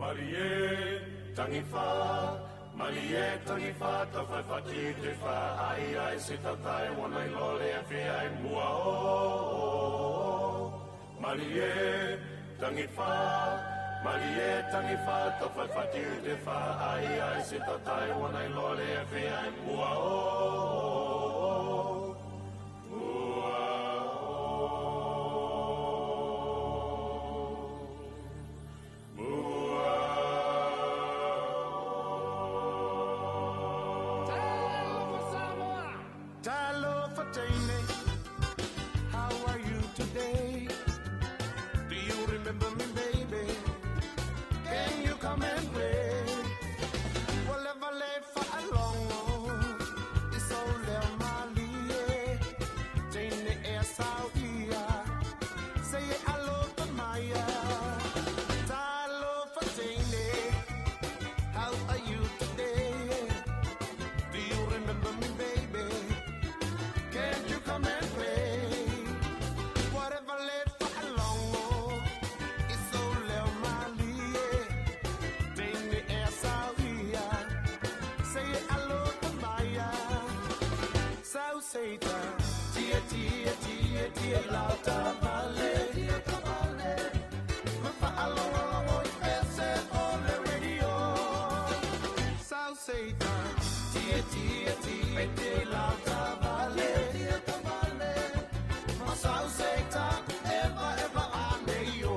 Malie tangifa, malie tangifa, tawhaiwhati te wha ai ai se tatai wana i lole a whia i mua o. Malie tangifa, malie tangifa, tawhaiwhati te wha ai ai se tatai wana i lole a whia i mua o. How are you today? Do you remember me, baby? Can you come and play? Whatever left for a long, it's all there, Malie. Jane S. Say I love the Maya. Talo for Jane. How are you today? Do you remember me, baby? Can't you come and play? Whatever left for a long, it's all there, Malie. Jane S. Say I love the Maya. South Satan, tia tia tia tia lauta vale. Ma alongo longo ese on the radio. South Satan, tia tia tia tia lauta vale. Ma South Satan, ever ever aneyo.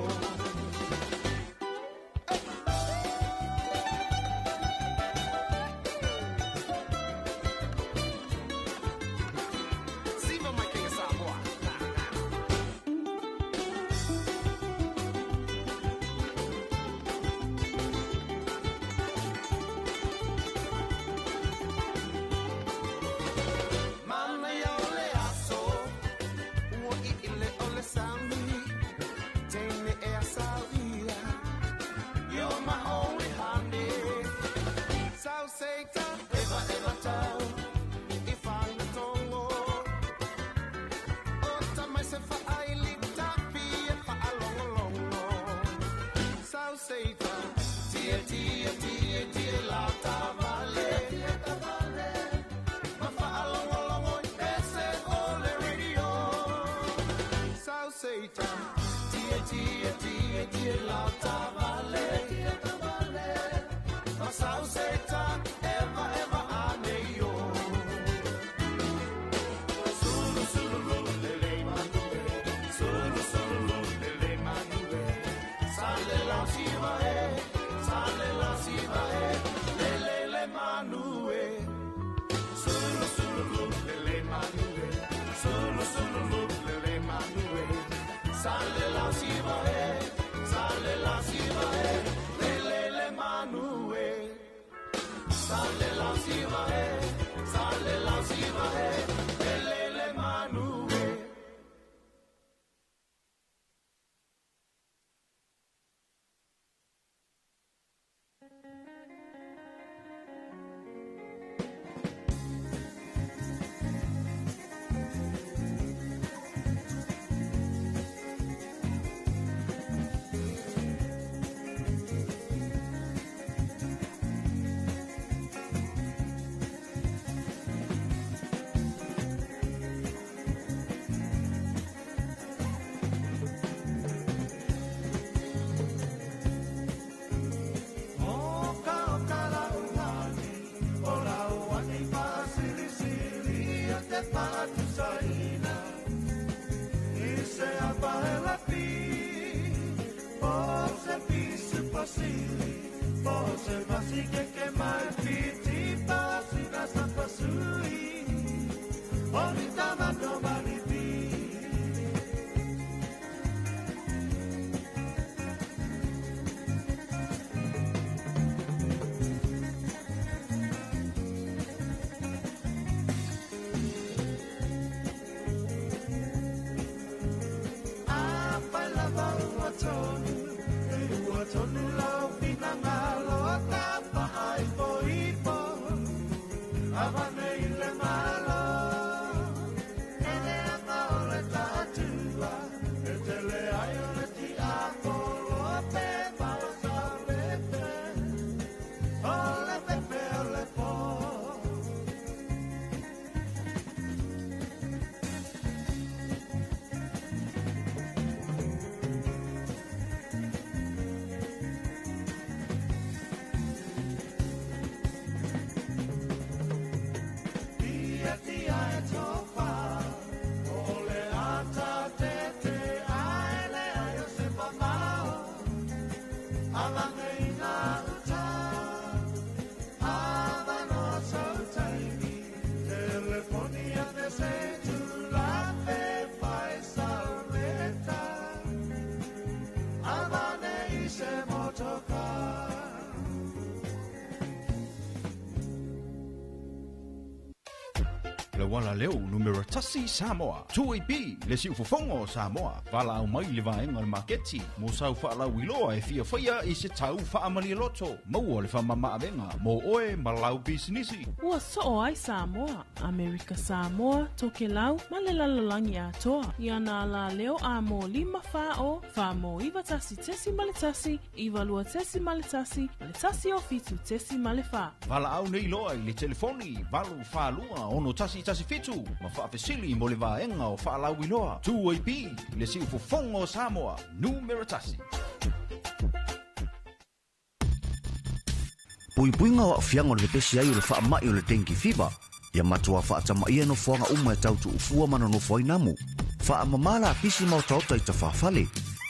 Siva my king of Samoa. Mana ia o le aso, ua i ile o le sami, teine e a sau ia, you're my only honey. Sau seita, eva eva tau, i whanga tongo. O tamai se whaaili tapi e whaalongolongo. Sau seita, tia tia tia tia lauta vale. Ma whaalongolongo i pese o le radio. Sau seita, tia tia tia tia lauta vale. Ma sau seita, eva eva aneyo. Sulu sulu lu lele manue, sulu sulu lu lele manue. Sale la siva e, sale la siva e, lele le manue. Sulu sulu lu lele manue, sulu sulu lu lele manue. Sale la siva e, sale la siva e, lele le manue. Sale la siva e, sale la siva e, lele le manue. auala leo numera tasi Samoa. 2AP, le siufofoga o Samoa. Valaau mai le vaega o le maketi mo sau faalauiloa e fiafaia i se tau faamalialoto. Maua le faamamaavega mo oe ma lau pisinisi. Ua soo ai Samoa, Amerika Samoa, Tokelau ma le lalolagi atoa. I ana alaleo a mo 5 4 0 4 mo 91.1, 92.1 ma le 107.4. Valaau nei loa i le telefoni 842 6117 ma faafesili mo le vaega o faalauiloa. 2AP, le siufofoga o Samoa, numera tasi. Puipuiga o aafiaga o le pepesi ai o le faamai o le dengue fever. Ia matua faatamaia nofoaga uma e tautuufua ma nonofo ai namu. Faamamā lapisi ma otaota i tafafale.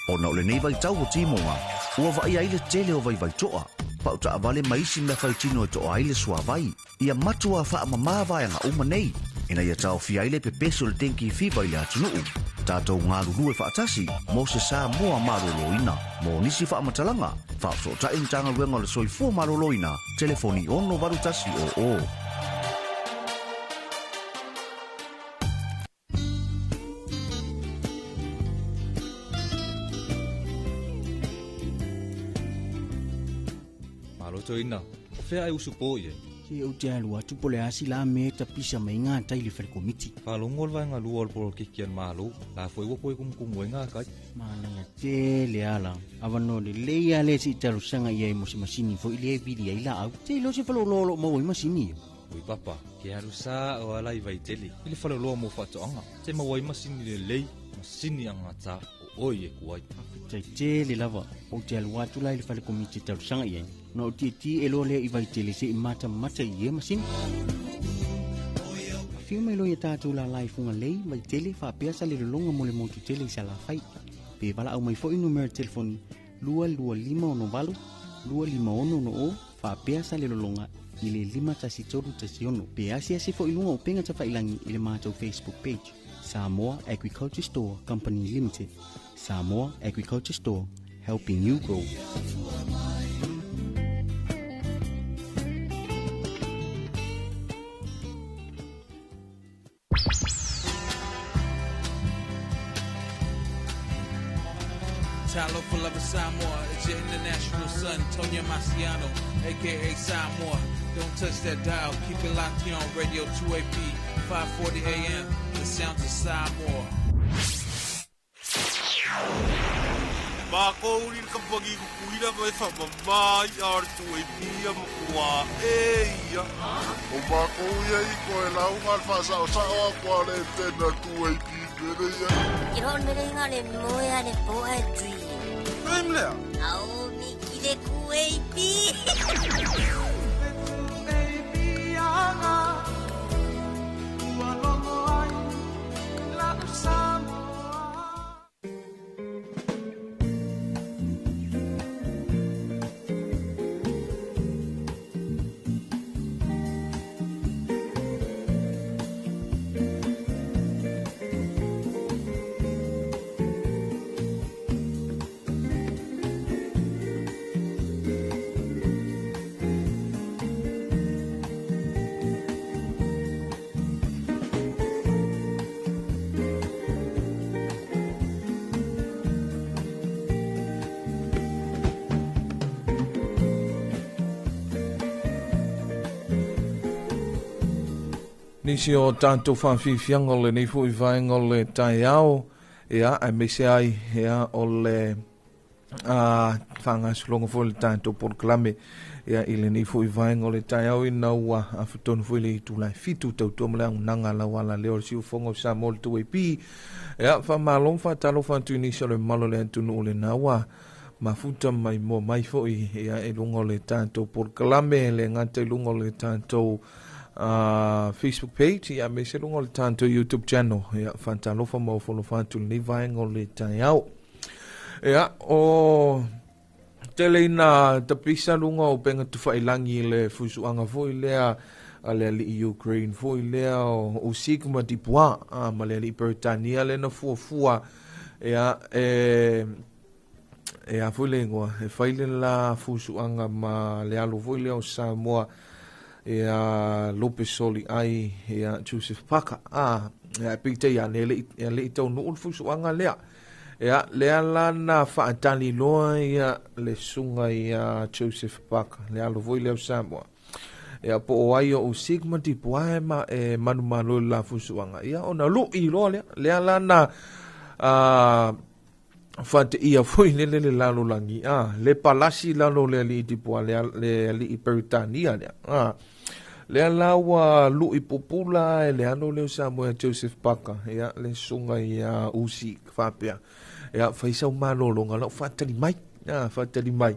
Ona o lenei vaitau o timoga, ua vaaia ai le tele o vaivaitoa. Pau taavale ma isi mea faitino e toa ai le suavai. Ia matua faamamā vaega uma nei. Ina ia taofia ai le pepesi o le dengue fever i le atunuu. Tatou galulue faatasi mo se Samoa malōlōina. Mo nisi faamatalaga, faafesootai Matagaluega o le Soifua Malōlōina, telefoni 68100. Malo toina, o fea ai usu po i ai. Se ou te alu atu po o le a se la mea e tapisa mai gatai i le falekomiti. Faalogo le vaega lua o le polokiki a le Malo, la foi ua koe kumukumu ai gakai. Manaia tele ala. Avanoa lelei a lea seʻi talosaga i ai mo se masini foʻi lea e vili ai laau. Se iloa se faleoloa o loo maua ai masini ia. Ui papa, ke alu sa o ala i Vaitele, i le faleoloa mo faatoaga. Te maua ai masini lelei, masini agata o oi e ku ai. Faafetai tele lava. Ou te alu atu la i le falekomiti e talosaga i ai. Na ou tietie e loa lea i Vaitele seʻi matamata i ia masini. Afio mai loa ia tatou lala i Fugalei, Vaitele, faapea Salelologa mo le motu tele i Salafai. Pe valaau mai foʻi numera telefoni 22568 25660 faapea Salelologa i le 51316. Pe asiasi foʻi luga o upega tafailagi i le matou Facebook page. Samoa Agriculture Store Company Limited. Samoa Agriculture Store, helping you grow. Talofa lava Samoa, it's your international son, Tonya Marciano, aka Samoa. Don't touch that dial, keep it locked here on Radio 2AP, 540 AM, the sounds of Samoa. Mākou ni le kamupani kukuina ma e faamamā i'a o le 2AP ma kuaʻe ia. O mākou ia i koe lauga le faasaosao aku a le antena 2AP mele ia. Ke ho mele inga le moe a le po a dream. Dream lea? Au mi ki le 2AP. Nisi o tatou faafiafiaga o lenei foʻi vaega o le taeao, ia aemaise ai ia o le faagasologa foi le tatou polokalame ia i lenei foʻi vaega o le taeao ina ua afatonu foi le itula e 7 tautua ma le auaunaga lau alaleo o le siufofoga o Samoa le 2AP. Ia faamalo ma faatalofa atu i nisi o le mamalu o le atunuu lena ua mafuta mai moa mai foʻi ia i luga o le tatou polokalame, le gata i luga o le tatou Facebook page ia aemaise luga o le tatou YouTube channel. Ia faatalofa ma ofolofa atu lenei vaega o le taeao. Ia o tele ina tapisa luga o upega tafailagi i le fuisuaga foʻi lea a le alii Ukraine foʻi lea o Usyk ma Dubois ma le alii Peretania lena fuafua ia e a foi le igoa e fai le la fuisuaga ma le alo foʻi lea o Samoa. ia Lope Soli ai ia Joseph Parker a ia peitai ane le ia le i taunuu le fusuaga lea. Ia lea la na faatali loa ia le suga ia Joseph Parker le alo foi lea o Samoa. Ia po o ai o Usik ma Tipuae ma e manumalo i le la fusuaga. Ia ona lu'i loa lea lea la na faateia foi lele le lalolagi a le palasi lalo le alii Tipua le le alii Peritania lea a lea la ua lu'i pupula e le alo lea o Samoa ia Joseph Parker ia le susuga ia Usik faapea ia fai sau malologa lau faatali mai a faatali mai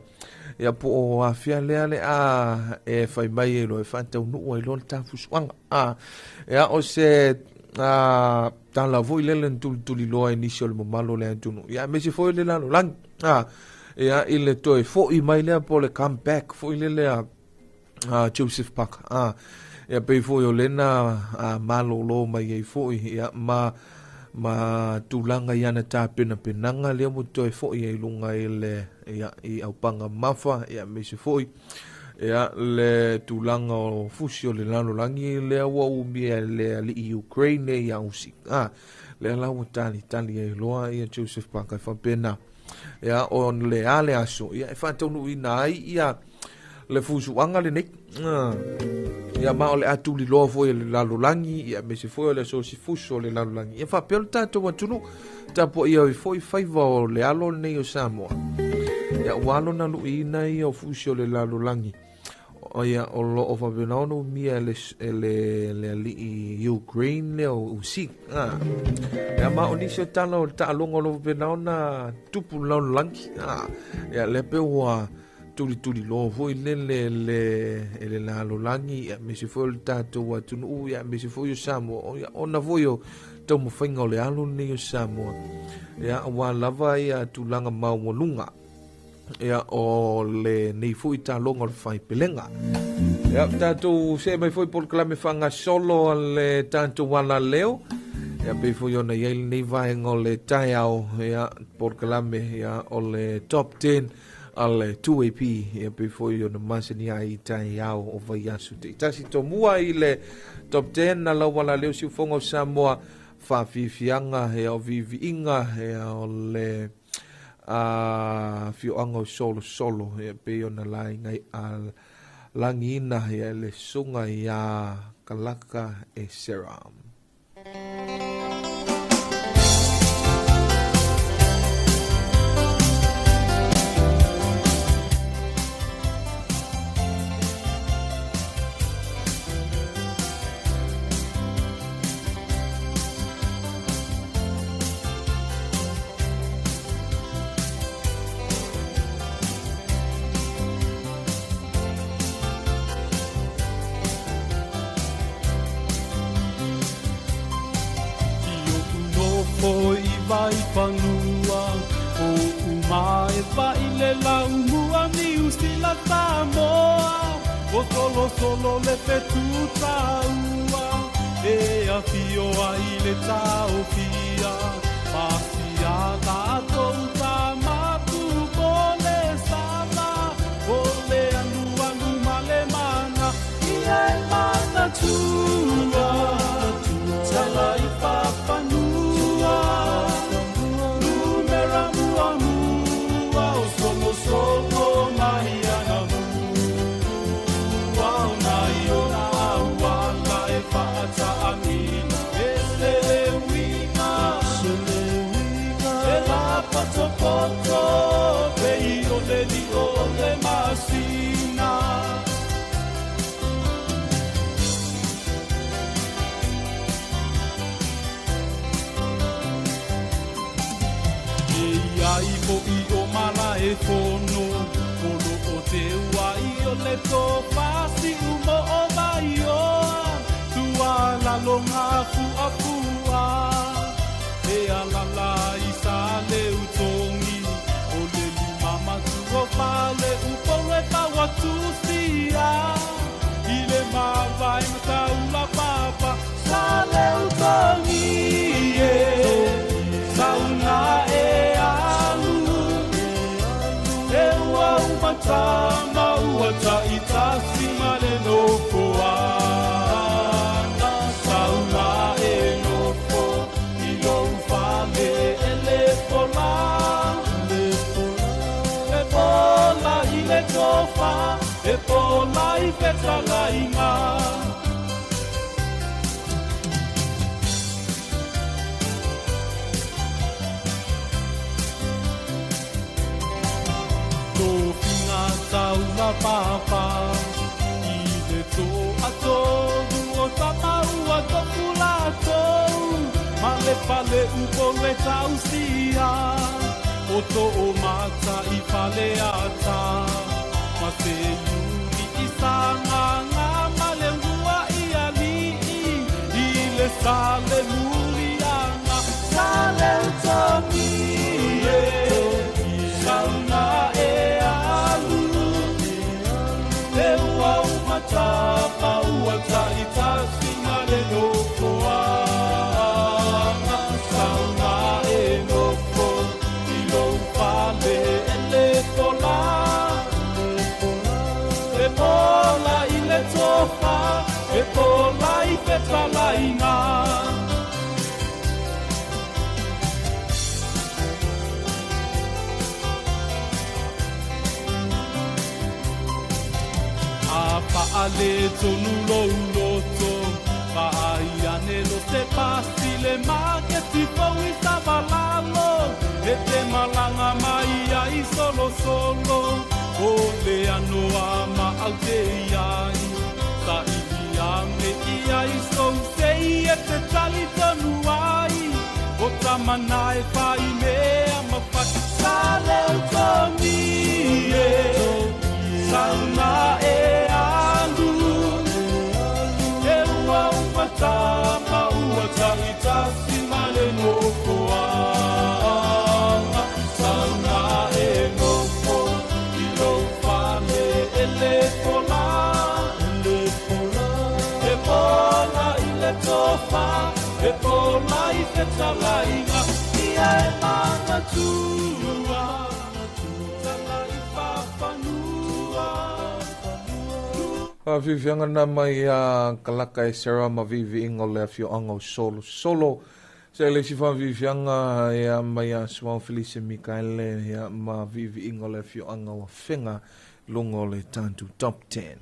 ia po o afea lea le a e fai mai e loa e faataunuu ai loa le tafusuaga a ia o se a tala foi lele na tulituli loa e nisi o le mamalo o le atunuu ia aemaise foi le lalolagi a ia i le toe fo'i mai lea po o le comeback foi lele a Joseph Parker a ia pei foi o lena a malōlō mai ai foi ia ma ma tulaga i ana tapenapenaga lea ua toe fo'i ai luga i le ia i aupaga mafa ia aemaise foi ia le tulaga o fusi o le lalolagi lea ua umia e le alii Ukraine ia Usi a lea la ua talitali ai loa ia Joseph Parker e faapena ia o le a le aso ia e faataunuuina ai ia le fusuaga lenei ia ma o le a tuliloa foi e le lalolagi ia aemaise foi o le aso sifuso o le lalolagi ia faapea le tatou atunuu tapuaia ai foi faiva o le alo lenei o Samoa ia ua alo na luiina ia o fusi o le lalolagi o ia o loo faapena ona umia e le e le le alii Ukraine lea o Usyk a ia ma o nisi o tala o le taaloga o lo faapena ona tupu le lalolagi a ia lea pe ua tulituliloa foi lele le e le lalolagi ia aemaise foi o le tatou atunuu ia aemaise foi o Samoa ia ona foi o taumafaiga o le alo lenei o Samoa ia aua lava ia tulaga maualuga ia o lenei foi taloga o le faipelega. Ia tatou see mai foi polokalame faagasolo a le tatou alaleo ia pei foi ona i ai lenei vaega o le taeao ia polokalame ia o le top 10 a le 2AP ia pei foi ona masani ai i taeao o vaiaso taitasi. Tomua i le top 10 na lau alaleo siufoga o Samoa faafiafiaga ia o viiviiga ia o le a afioaga o Solosolo ia pei ona laina a lagiina ia le susuga ia Kalaka Esera. Solo le fetu taua e afio ai le taofia pasia tatou tamatu po le sala o le alualu ma le mana ia e manatua tala i papanua numera muamua o solosolo mai ana Poto pei o le lio o le masina. E ia i po i o mala e fono, polo o te ua i o le tō pasi umo o vaioa, tua lalo ngā fua fua. E alala i sa le utongi, o le lima matu o pale upore paua tusia. I le mavae mataula papa, sa le utongi e, sauna e alu. E ua umatama ua taitasi ma le nofo E pola i fetalaiga. Tofinga taula papa i le toa tolu o tamaua tofu latou ma le fale upo le tausia o too mata i fale ata ma se iuli i sagaga ma le ua i alii i le sale muliaga sale utogi e sauna e alu e ua umatapa ua taitasi ma le nofoaga sauna e nofo i lou fale e le pola e pola i le tofa e pola i fetalaiga. Ale tonu lou loto Paai ane lo se pasi le maketi fou i savalalo E te malanga mai ai solo solo O le anoa ma au te iai Sa ili ane i ai sou sei e te tali tonu ai O tamana e whai mea mawhai Sa leo togi e Sauna e alu E ua umatama ua taitasi ma le nofoaga Sauna e nofo i lou fale e le pola E pola i le tofa E pola i fetalaiga Ia e manatua Tala i fafanua. Vivianga na mai a kalaka e Sarah ma vivi inga o le afioaga o Solo Solo. Se le si fa vivianga ia mai a Suao Felice Mikaele ia ma vivi inga o le afioaga o Afega luga o le tatou Top 10.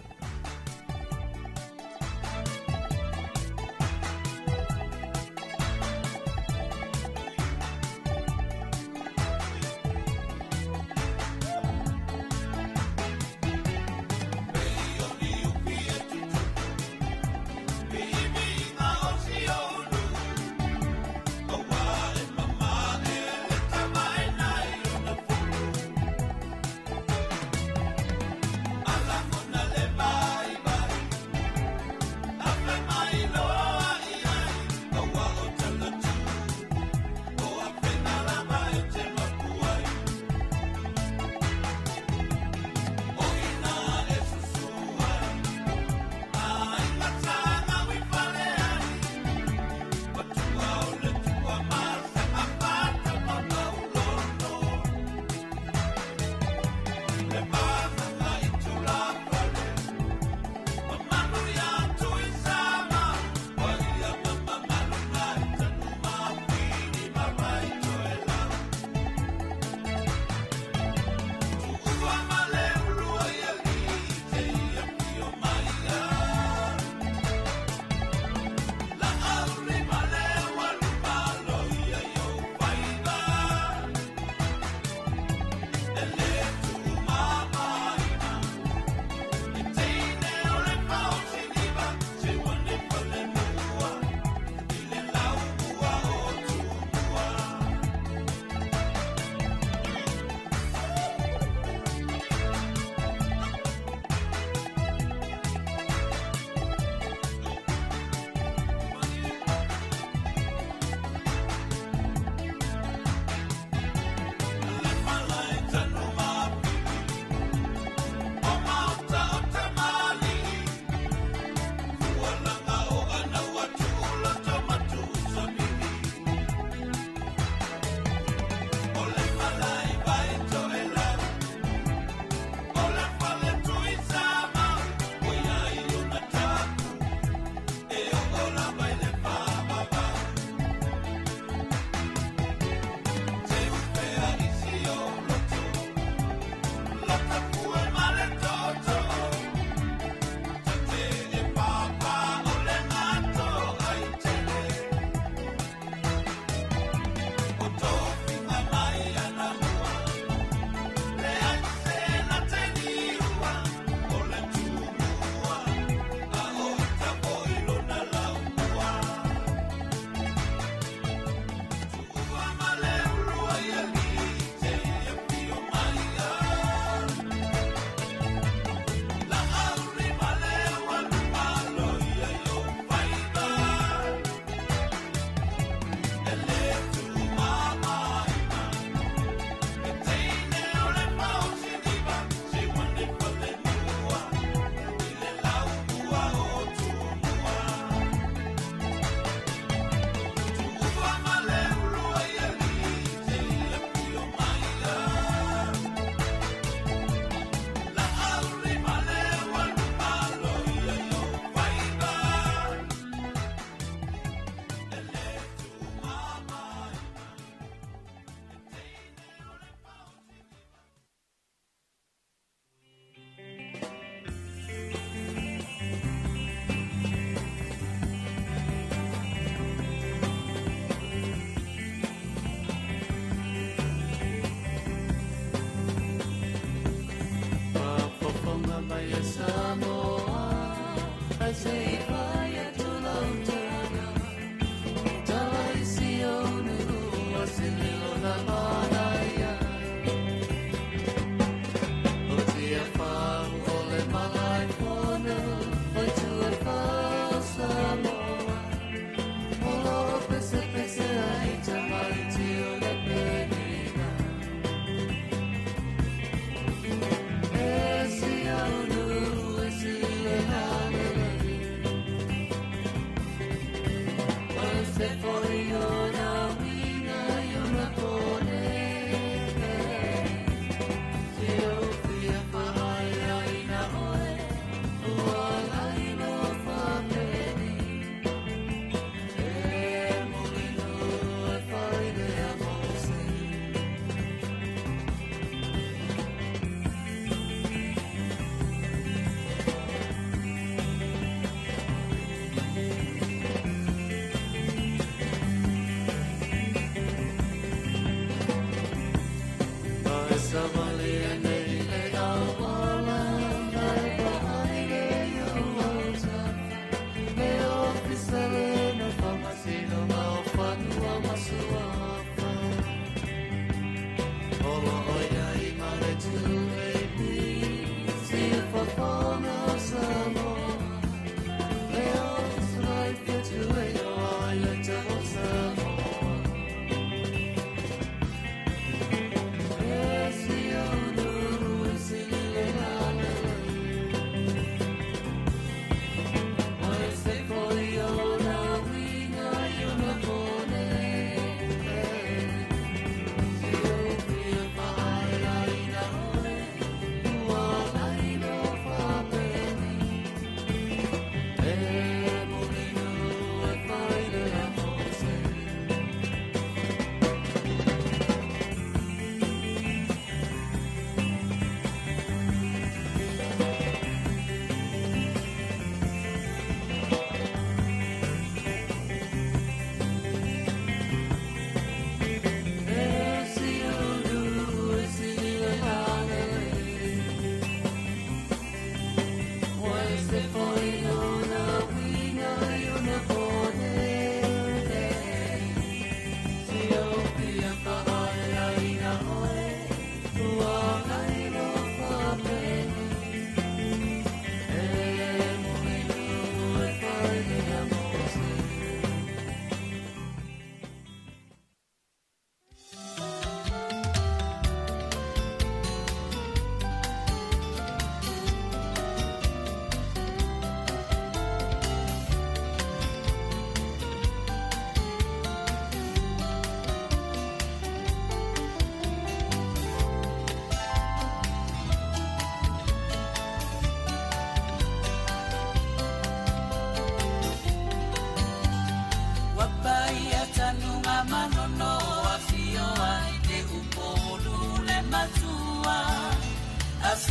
Alangona le mai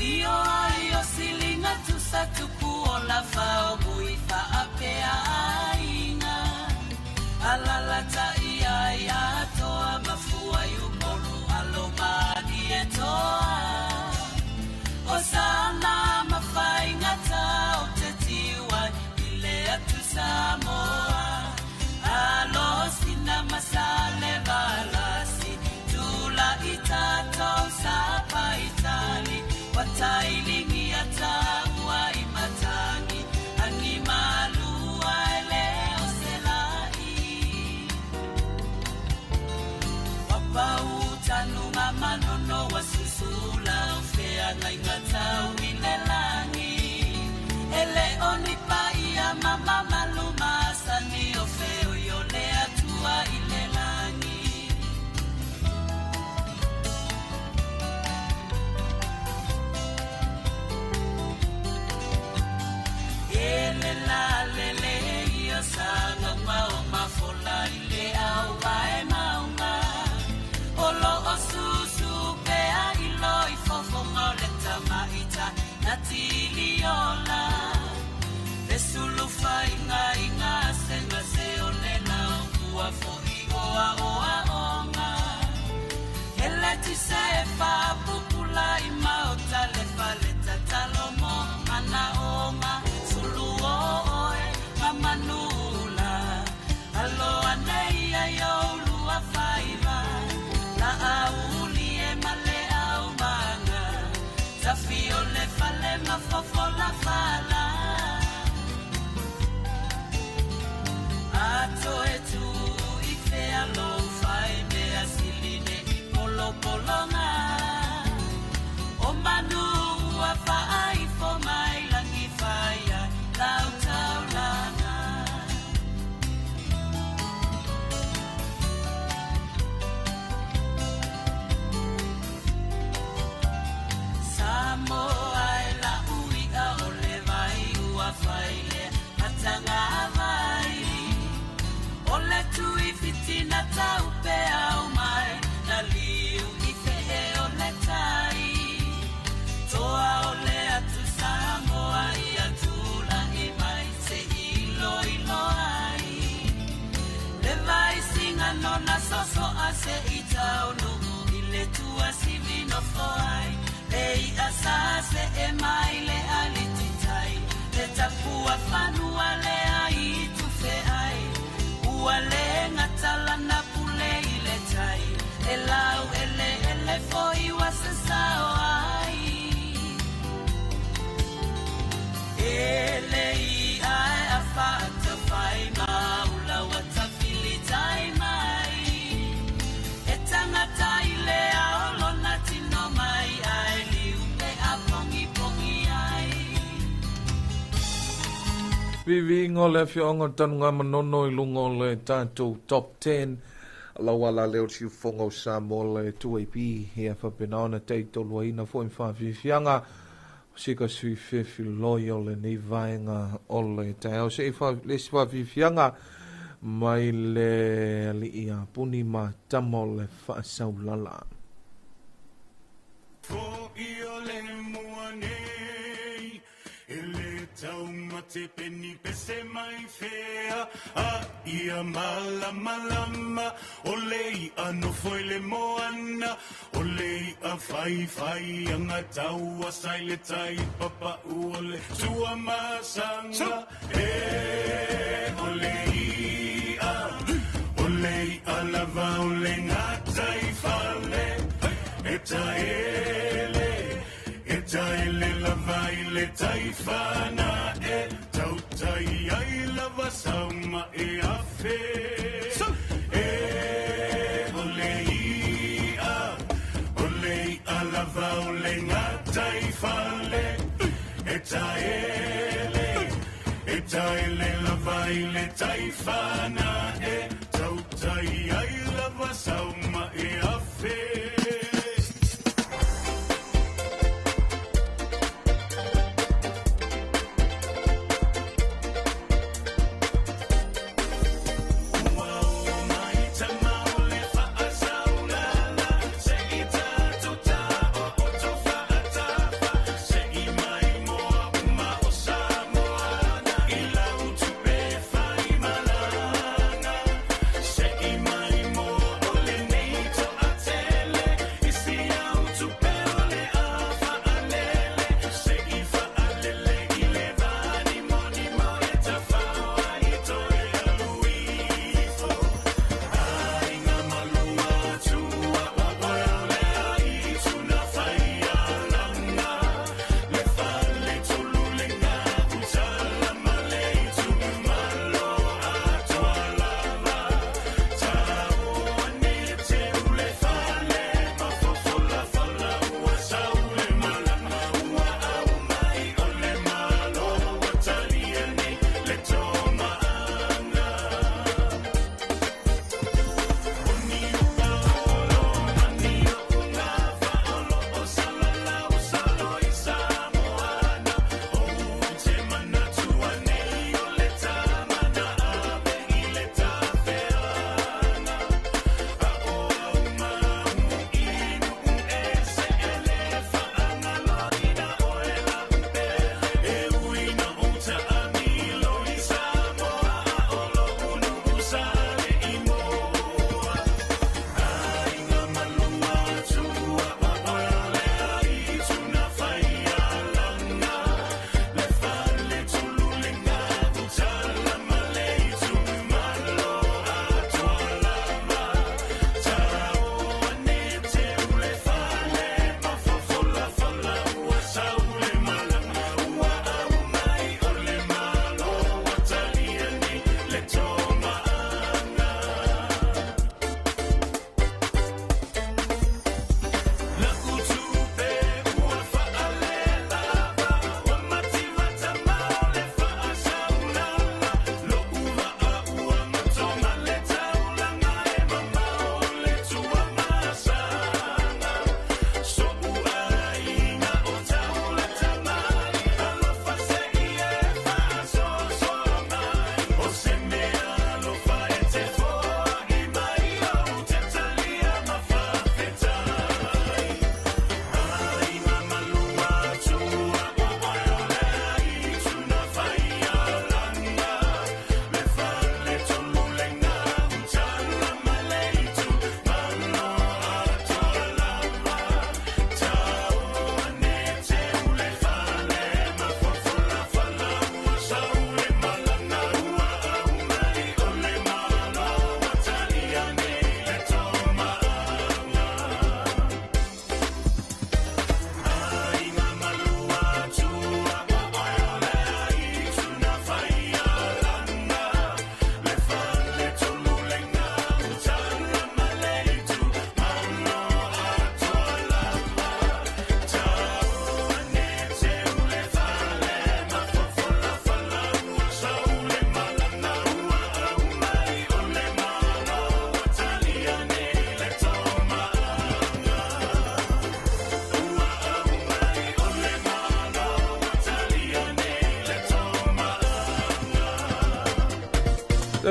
Tio ai o silinga tusa tupu o la fao mui faapea aiga. Alala tai ai atoa mafua i upolu alo mani e toa. O sana mafaingata o te tiwa i le atu Samoa. Alo sina masale valasi tula i tatou sa paitali. Watailingi ataua i matangi angi malua e le o selai. Wapau tanunga manono wa susula o feanga i ngatau i le langi. Ele oni paia mama maluma sani o feo i o le atua i le langi. Ele la lele ia sanga mao mafola i le au vae maunga. Olo o susu pea i loi fofonga o le tamaita na tiliola. Le sulufa inga inga senga se o le lau kua fo i oa oa onga. Hele ti se fa pupula i maota le fale tatalo mo mana onga. Sulu o oe mamanula. Alo anei ai o lua faiva. La auli e male au manga. Tafi o le fale mafofola fala. Ato e tu i fea lo fai mea siline i polo polonga. O manu ua faa i fo mai langi whaia lau taulanga. Samoa e la uia o le vai ua whaile matanga vai. O le tui fitina tau pe au mai na liu i fehe o le tai. Toa o le atu Samoa i atula i mai se ilo ilo ai. Le vai singa nona soso a se i taunu i le tua sivi no foai. Le i asa se e mai le alititai. Le tapua fanua le ai tufe ai. Ua le ngatala na pule i le tai. E lau ele ele foi wa se sao ai. Ele i ai a whaata whai maula wa tawhili tai mai. E tangata i le aolona tino mai ai liu pe a pongi pongi ai. Vivingo le afioga o tanuga manono i luga o le tatou top 10 lau ala leo siufoga o Samoa le 2AP ia faapena ona taitoluaina fo'i ma faafiafiaga sika sui fefiloi o lenei vaega o le taeao se'i le isi faafiafiaga mai le ali'i apuni ma tama o le faasaulala. Fo'i o le mua nei, e le taumate peni pese mai fea, a ia malamalama, o le ia nofo i le moana, o le ia whai anga taua sai le tai papa o le tua masanga. E o le ia, o le ia lava o le ngata i fale, e taele, e taele lava i le taifana e tautai ai lava sauma e afe. E o le ia, o le ia lava o le ngata i fale, e taele, e taele lava i le taifana e tautai ai lava sauma e afe.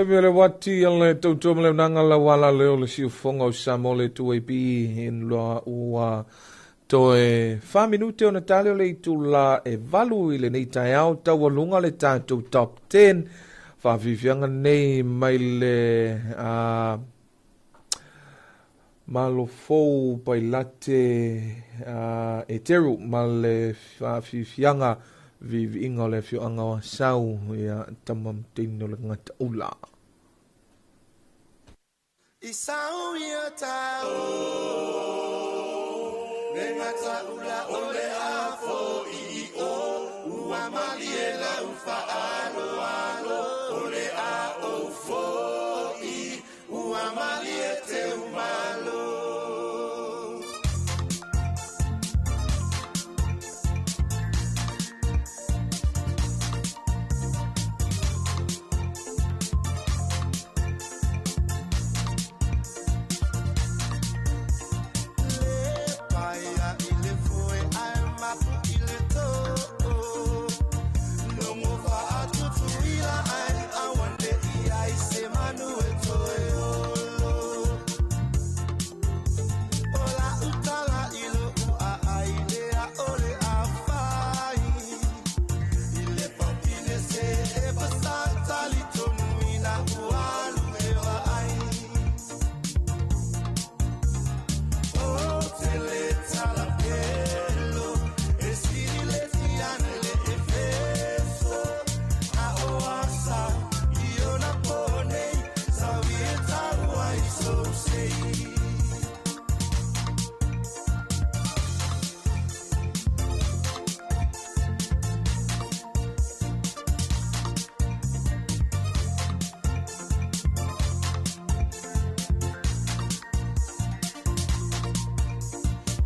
Taimi o le wati o le tautua ma le unanga la wala le o le siufonga o Samoa le 2AP in loa ua toe 4 minute o na tale o le itula e valu i lenei taeao taualuga le tatou top 10 faafiafiaga nei mai le Malofou Pailate Eteru ma le faafiafiaga viiviiga o le afioaga o Asau ia tama ma teine o le gataula. Isau ia tau Le gataula o le afo i o Ua malie lau faaloalo O le a ou fo'i Ua malie te umalo. Le paia i le foe ae mapu i le tō. Logo faatutuila ae aua ne i ai se manu e toe olo. O la utala i lo'u aai lea o le afai. I le paupine se e pasatali tonu ina ua alu e vaai. O tele talapelo e sili le tiane le efeso. A o asa i ona ponei saui e tau ai sou sei.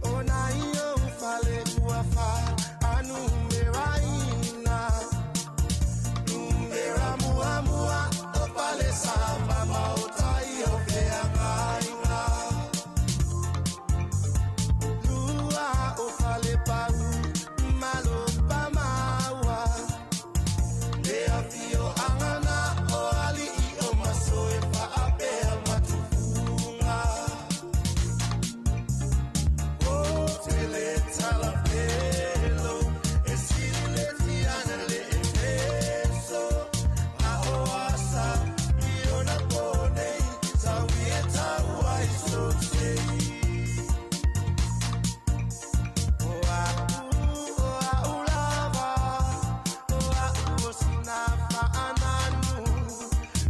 O na ia o fale ua fa anu mera ina. Numera mua mua o pale sa mama o tai o fea ngainga. Lua o fale pau malo pa maua. Le afio angana o ali i o maso e faapea matufunga. O tele talapelo e sili le tiana le efeso. A o asa i ona ponei saui e tau ai sou sei. O a'u o a'u lava o a'u o sina fa'ananu.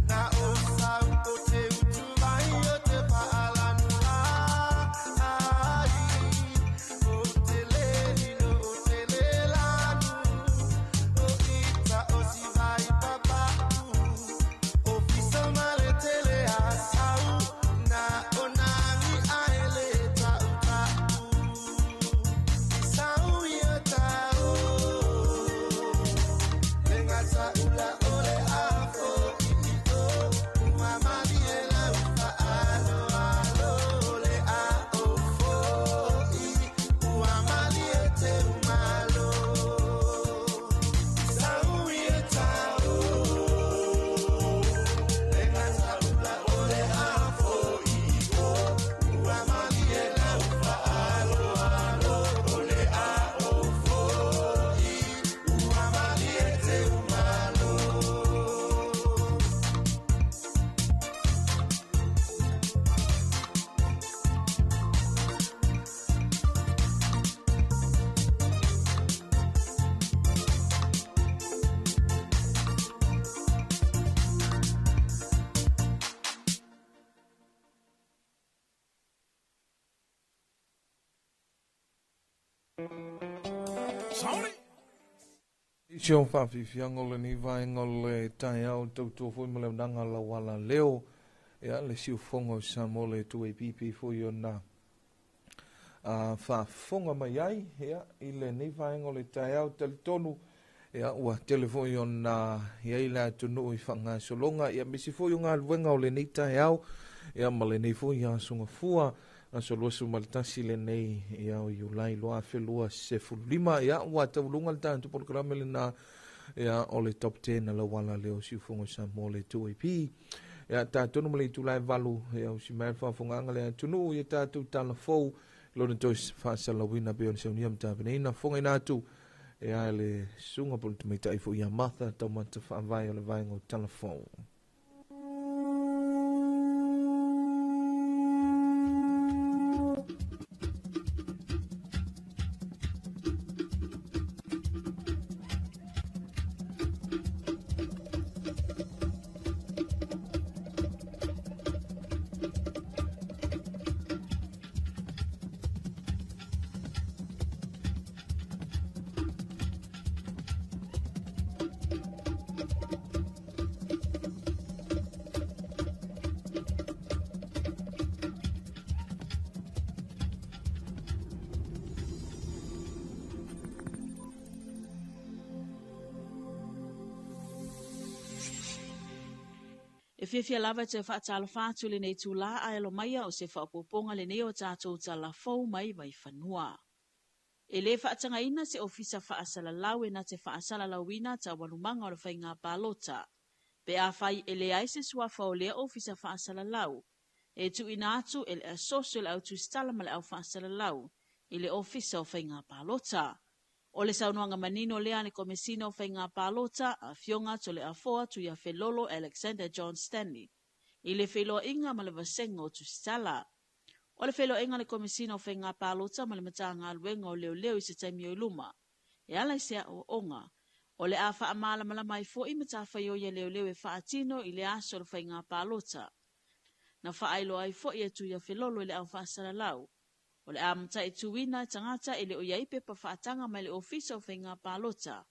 Na o sau o te utu mai o te fa'alanu ai. O te le lilo o te le lanu. O ita o si vai papa'u. O fisa ma le tele a sau. Na o nagi ae le ta'u ta'u. Isau ia tau Le gataula o le afo i o Ua malie lau fa'aloalo Le a o fo'i Ua malie te umalo. Isau ia tau Le gataula o le afo i o Ua malie lau fa'aloalo Le a o fo'i Ua malie te umalo. Isi o faafiafiaga o lenei vaega o le taeao tautua foi ma le aunaga lauala leo ia le siufoga o Samoa le 2AP foi ona faafofoga mai ai ia i lenei vaega o le taeao talitonu ia ua tele foi ona iai le atunuu i faagasologa ia misi foi o galuega o lenei taeao ia ma lenei foi aso gafua aso 21 lenei ia o Iulai 2025 ia ua tauluga le tatou polokalame lena Ia, o le top 10 a lauala lea o Siufogo Samoa le 2AP. Ia, tātonu ma le itula e 8, ia, o si mai le faafogaaga le atunuu, ia tātou tala fou, lona toe faasalauina pe ona saunia ma tapenaina fogaina atu, ia, le susuga po o le tamaitai foi ia Martha Taumata Faavae o le vaega o tala fou. E fiafia lava e toe faatalofa atu i lenei itulā ae alo maia o se faaopoopoga lenei o tatou tala fou mai Vaifanua. E le faatagaina se ofisa faasalalau e na te faasalalauina taualumaga o le faiga palota. Pe afai e leai se suafa o lea ofisa faasalalau, e tuuina atu e le Asosi o le Au Tusitala ma le Au Faasalalau i le Ofisa o Faiga Palota. O le saunoaga manino lea a le Komesina o Faiga Palota, Afioga Toleafoa Tuiafelolo Alexander John Stanley, i le feiloaiga ma le Vasega o Tusitala. O le feiloaiga a le Komesina o Faiga Palota ma le Matagaluega o Leoleo i se taimi o i luma, e ala i se aoaoga. O le a faamalamalama ai foi matafaioi a leoleo e faatino i le aso o le faiga palota. Na faailoa ai foi e Tuiafelolo i le au faasalalau. O le a mataituina e tagata e le o i ai pepa faataga mai le Ofisa o Faiga Palota,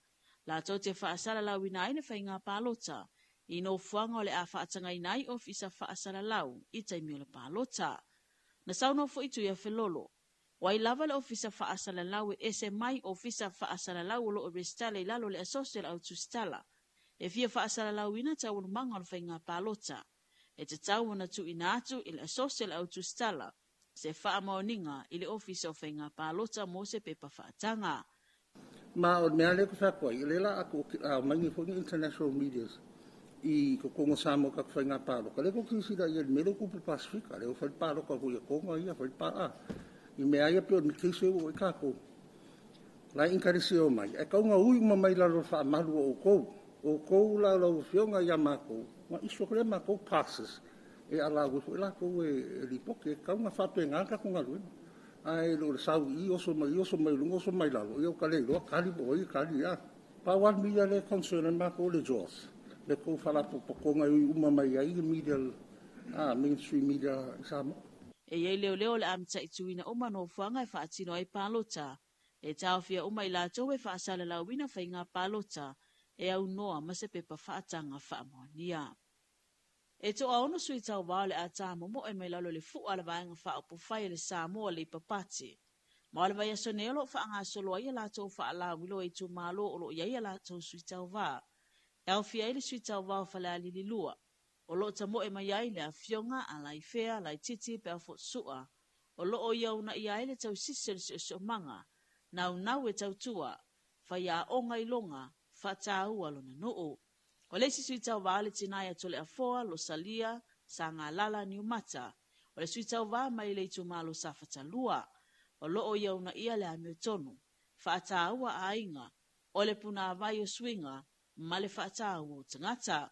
latou te faasalalauina ai le faiga palota i nofoaga o le a faatagaina ai ofisa faasalalau i taimi o le palota. Na saunoa foi Tuiafelolo, o ai lava le ofisa faasalalau e ese mai ofisa faasalalau o lo o resitala i lalo o le Asosi o le Au Tusitala e fia faasalalauina taualumaga o le faiga palota, e tatau ona tuuina atu i le Asosi o le Au Tusitala se faamaoniga i le Ofisa o Faiga Palota mo se pepa faataga. Ma o le mea lea ou te fai atu ai, o lea la a tuu mai nei foi ni international medias i totonu o Samoa i tatou faiga palota, lea tou te silasila i ai i le mea lea ua tupu i le Pasefika, lea ua fai le palota foi a Toga ia, fai le pa, i mea lava ia pei o le case lea ua oo i ai tatou. O la e intelese o mai, ae tatau ona ui uma mai i lalo o le faamalu o outou. O outou la lau Afioga ia matou, ona issue atu lea o matou passes e allow ai foi latou e lipoti. E tatau ona faapena le tatou galuega. Ae le o le sau i i, oso mai i, oso mai luga, oso mai lalo, ia ua ta le iloa, tali po o ai e tali a. Pau lava le media lea e concern ai matou o le JOS, le tou faalapotopotoga e ui uma mai ai le media, mainstream media i Samoa. E i ai leoleo o le a mataituina uma nofoaga e faatino ai palota. E taofia uma i latou e faasalalauina faiga palota e aunoa ma se pepa faataga faamaonia. E toaono sui tauva o le a tā momoe mai lalo i le fua a le Vaega Faaupufai a le Samoa Labour Party. Ma o le vaiaso nei o lo o faagasolo ai a latou faalauiloa i itumalo o lo o i ai a latou sui tauva. E aofia ai le sui tauva o Falealili 2, o lo o tamoe mai ai le afioga a Laifea Laititi Peafotsua, o lo o ia uunaia ai le tausisi o le siosiomaga, naunau e tautua, faiaoga i loga, faataua lona nuu. O le isi sui tauva o le tina ia Toleafoa, Losalia, Sagalala, Niumata, o le sui tauva mai le itumalo Safata 2, o lo o ia uunaia le amiotonu, faataua aiga, o le punāvai o suiga ma le faataua o tagata.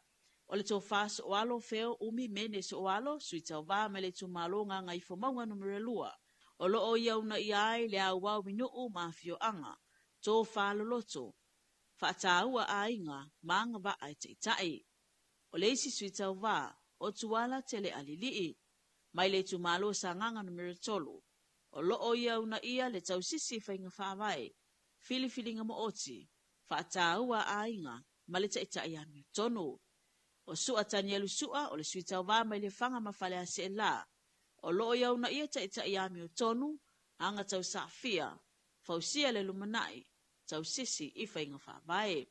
O le tofa Soalo Feo Umi Mene Soalo, sui tauva mai le itumalo Gagaifomauga Numera 2, o lo o ia uunaia ai le auau i nuu ma afioaga, tofa loloto, faataua aiga ma agavaa e taitai. O le isi sui tauva, o Tuala Telealilii, mai le itumalo Sagaga Numera 3, o lo o ia uunaia le tausisi i faiga faavae, filifiliga maoti, faataua aiga ma le taitai amiotonu. O Sua Tanielu Sua, o le sui tauva mai Lefaga ma Faleaseela, o lo o ia uunaia taitai amiotonu, aga tausaafia, fausia le lumanai, tausisi i faiga faavae.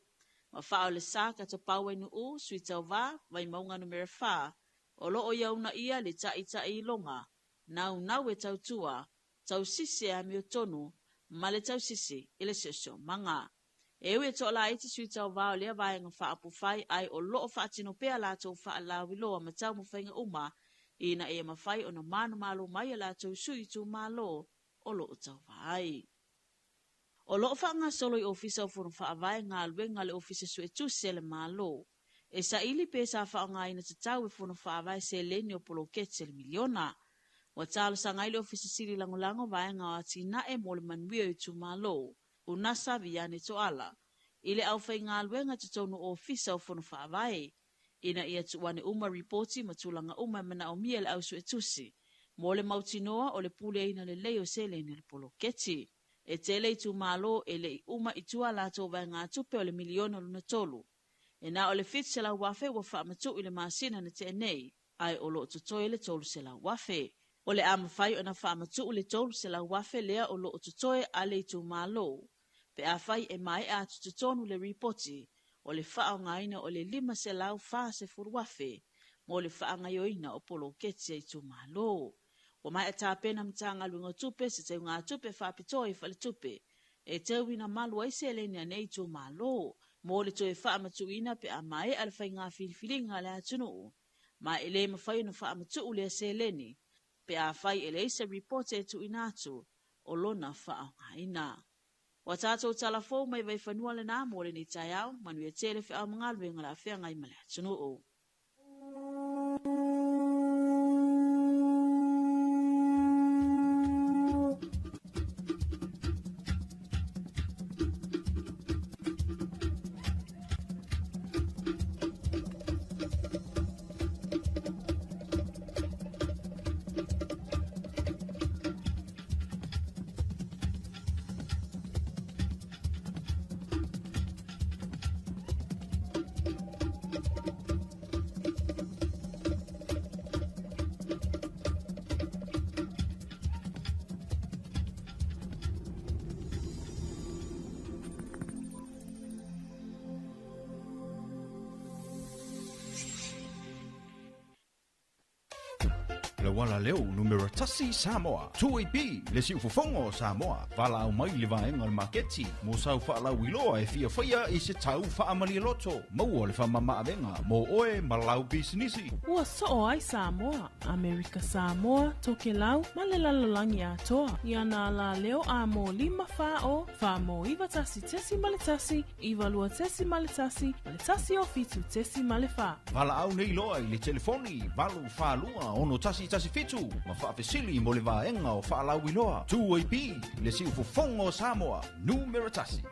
Ma faa o le sa Katopau Ainuu, sui tauva, Vaimauga Numera 4, o lo o ia uunaia le taitai iloga, naunau e tautua, tausisi e amiotonu, ma le tausisi i le siosiomaga. E ui e toalaiti sui tauvā o lea vaega faaupufai ae o loo faatino pea latou faalauiloa ma taumafaiga uma ina ia mafai ona manumalo mai a latou sui itumalo o loo tauvā ai. O loo faagasolo i Ofisa o Fono Faavae galuega a le Ofisa Suetusi a le Malo e saili pe sa faaaogaina tatau e Fono Faavae seleni o poloketi a le miliona. Ua talosaga ai le Ofisa Sili Lagolago Vaega o Atinae mo le Manuia o Itumalo, Unasa Viane Toala, i le aufaigaluega i totonu o Ofisa o Fono Faavae, ina ia tuu ane uma ripoti ma tulaga uma e manaomia e le au suetusi mo le mautinoa o le puleaina lelei o seleni o le poloketi. E tele itumalo e le i uma i tua a latou vaegatupe o le miliona lona tolu. E na o le 700,000 ua faamatuu i le masina na tea nei, ae o lo o totoe le 300,000. O le a mafai ona faamatuu le 300,000 lea o lo o totoe a le itumalo, pe afai e maea atu totonu le ripoti o le faaaogaina o le 540,000 mo le faagaoioina o poloketi a itumalo. Ua maea tapena Matagaluega o Tupe se teugatupe faapitoa i faletupe e teuina malu ai seleni a nei itumalo mo le toe faamatuuina pe a maea le faiga filifiliga a le atunuu, ma e le mafai ona faamatuu lea seleni pe afai e leai se ripoti e tuuina atu o lona faaaogaina. Ua tatou tala fou mai Vaifanua lena mo lenei taeao, manuia tele feau ma galuega o le a feagai ma le atunuu. Le uala leo numera tasi Samoa. 2AP, le siufofoga o Samoa. Valaau mai i le vaega o le maketi mo sau faalauiloa e fia faia i se tau faamalie loto. Maua le faamamaavega mo oe ma lau pisinisi. Ua soo ai Samoa, Amerika Samoa, Tokelau ma le lalolagi atoa i ana alaleo a mo 5 4 0 4 mo 9 1.1 9 2.1 ma le 1 o 7.4. Valaau nei loa i le telefoni 8 4 2 6 1 1 7 ma faafesili mo le vaega o faalauiloa. 2AP, le siufofoga o Samoa, numera tasi.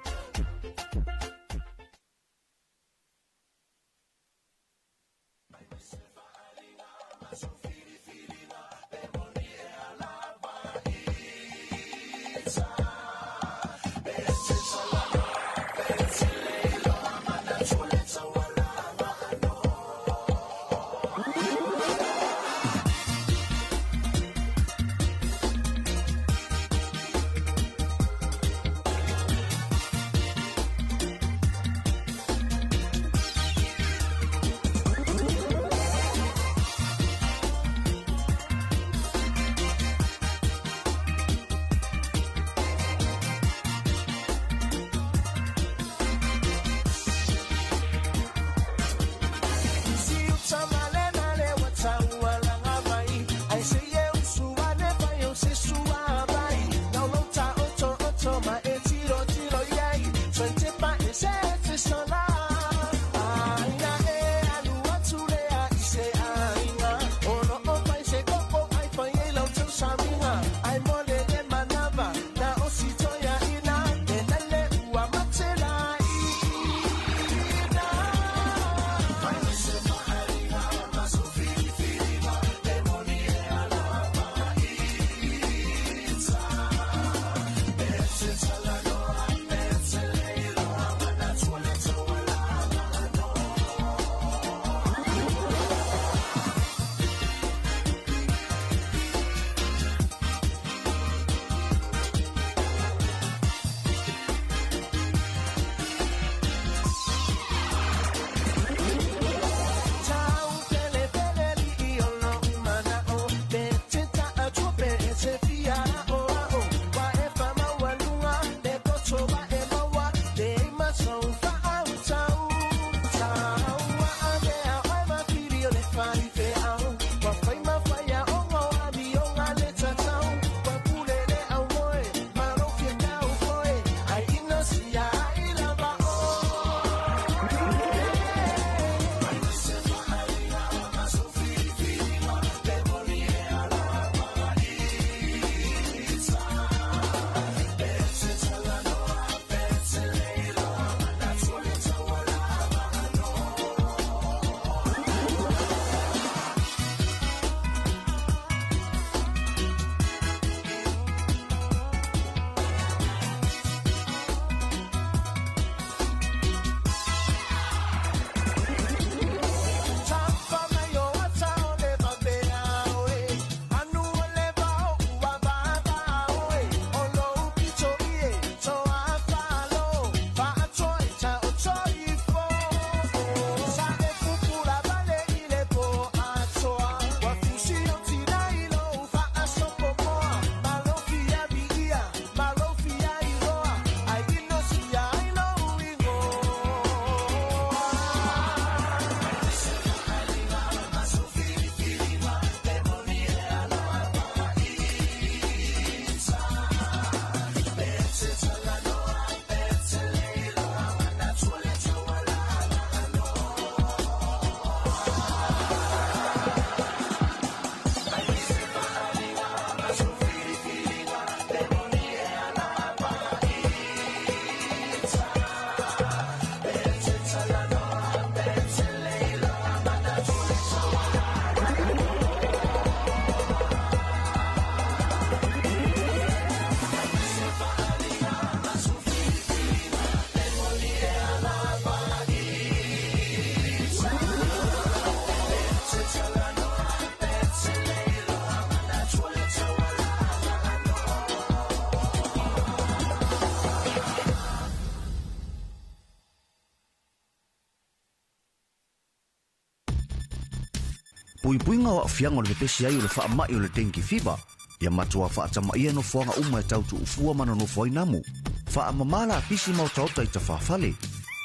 Puipuiga o aafiaga o le pepesi ai o le faama'i o le dengue fever. Ia matuā faatamaia nofoaga uma e tau tuufua ma nonofo ai namu. Faamamā lapisi ma otaota i tafafale.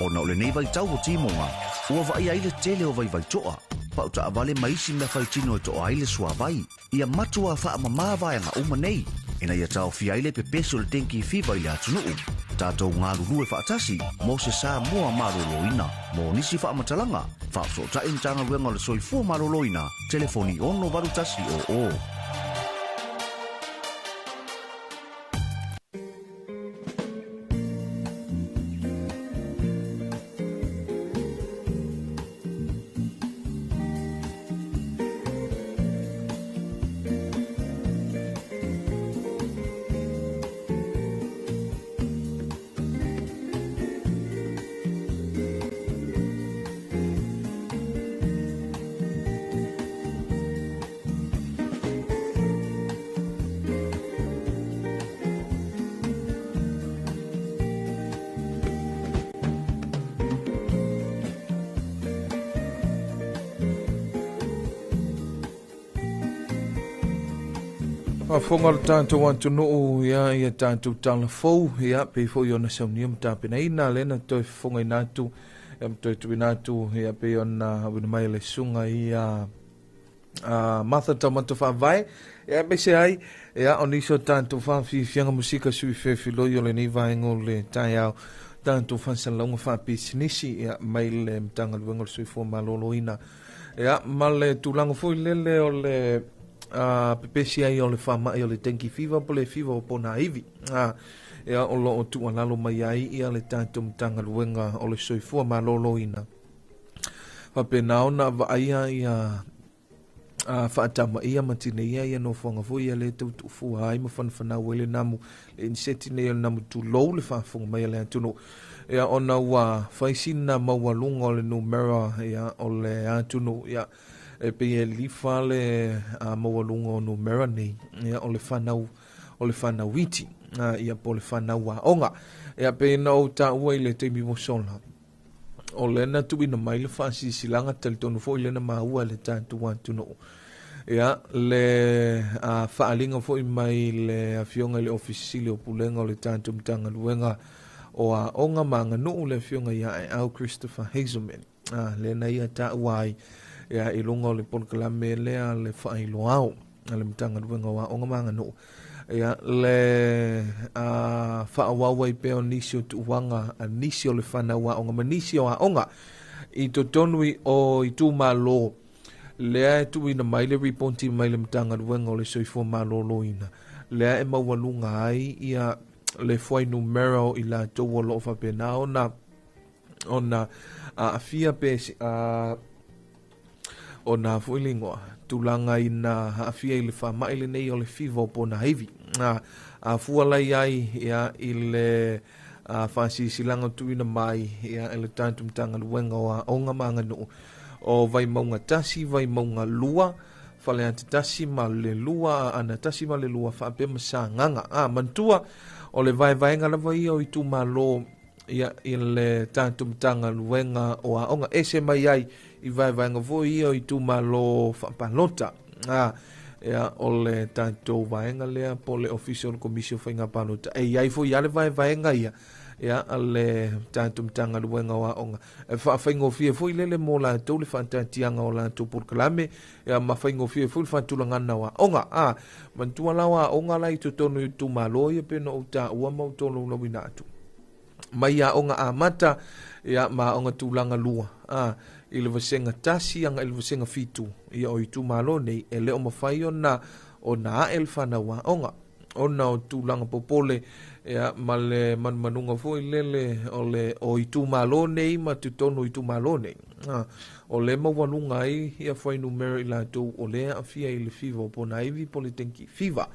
Ona o lenei vaitau o timoga, ua vaaia ai le tele o vaivaito'a, pautaavale ma isi mea faitino e to'a ai le suavai. Ia matuā faamamā vaega uma nei, ina ia taofia ai le pepesi o le dengue fever i le atunuu. Tatou galulue faatasi mo se Samoa malōlōina. Mo nisi faamatalaga, faafesootai Matagaluega o le Soifua Maloloina, telefoni 68100. Faafofoga le tatou atunuu ia ia tatou tala fou ia pei foi ona saunia ma tapenaina lea na toe fofogaina atu ia ma toe tuuina atu ia pei ona auina mai e le susuga ia Martha Taumata Faavae ia aemaise ai ia o nisi o tatou faafiafiaga musika sui fefeloi o lenei vaega o le taeao tatou faasalalauga faapisinisi ia mai le Matagaluega o le Soifua Maloloina ia ma le tulaga foi lele o le pepesi ai o le faamai o le dengue fever po le fever o ponaivi ia o lo o tuualalo mai ai ia le tatou Matagaluega o le Soifua Maloloina faapena ona vaaia ia faatamaia ma tineia ia nofoaga foi ia lea e tau tuufua ai ma fanafanau ai le namu le iniseti nei o le namu tulou le faafofoga mai a le atunuu ia ona ua fai sina maualuga o le numera ia o le atunuu ia e pei e lifa le maualuga o numera nei ia o le fanau o le fanau iti ia po o le fanau aoga ia pei na ou taua i le taimi ua sola o lea na tuuina mai le faasilasilaga talitonu foi lea na maua e le tatou atunuu ia le faaaliga foi mai le afioga i le Ofisa Sili o Pulega o le tatou Matagaluega o Aoga ma Aganuu le afioga ia Aeau Christopher Hazelman lea na ia taua ai ia i luga o le polokalame lea le faailoao a le Matagaluega o Aoga ma Aganuu ia le faaauau ai pea o nisi o tuuaga a nisi o le fanau aoga ma nisi o aoga i totonu o itumalo lea e tuuina mai le riponti mai le Matagaluega o le Soifua Maloloina lea e maualuga ai ia le fuainumera o i latou o lo o faapena ona ona aafia pe ona foi le igoa tulaga ina aafia i le faamai lenei o le fiva o ponaivi. Afua lai ai ia i le faasilasilaga tuuina mai ia e le tatou Matagaluega o Aoga ma Aganuu o Vaimauga 1, Vaimauga 2, Faleata 1 ma le 2, Aana 1 ma le 2, faapea ma Sagaga. Manatua o le vaevaega lava ia o itumalo ia i le tatou Matagaluega o Aoga ese mai ai i vaevaega foi ia o itumalo faapalota. Ia o le tatou vaega lea po le Ofisa o le Komisi o Faiga Palota e i ai foi lava le vaevaega ia ia a le tatou Matagaluega o Aoga e faafaigofie foi lele mo latou le faataatiaga o latou polokalame ia ma faigofie foi le faatulagana o aoga. Manatua la o aoga la i totonu i itumalo ia pei ona ou taua ma ou tolaulauina atu mai aoga amata ia ma aoga tulaga lua i le vasega 1 aga i le vasega 7 ia o itumalo nei e le o mafai ona ae le fanau aoga ona o tulaga popole ia ma le manumanuga foi lele o le o itumalo nei ma totonu o itumalo nei o le maualuga ai ia fuainumera i latou o le aafia i le fiva o ponaivi po le dengue fever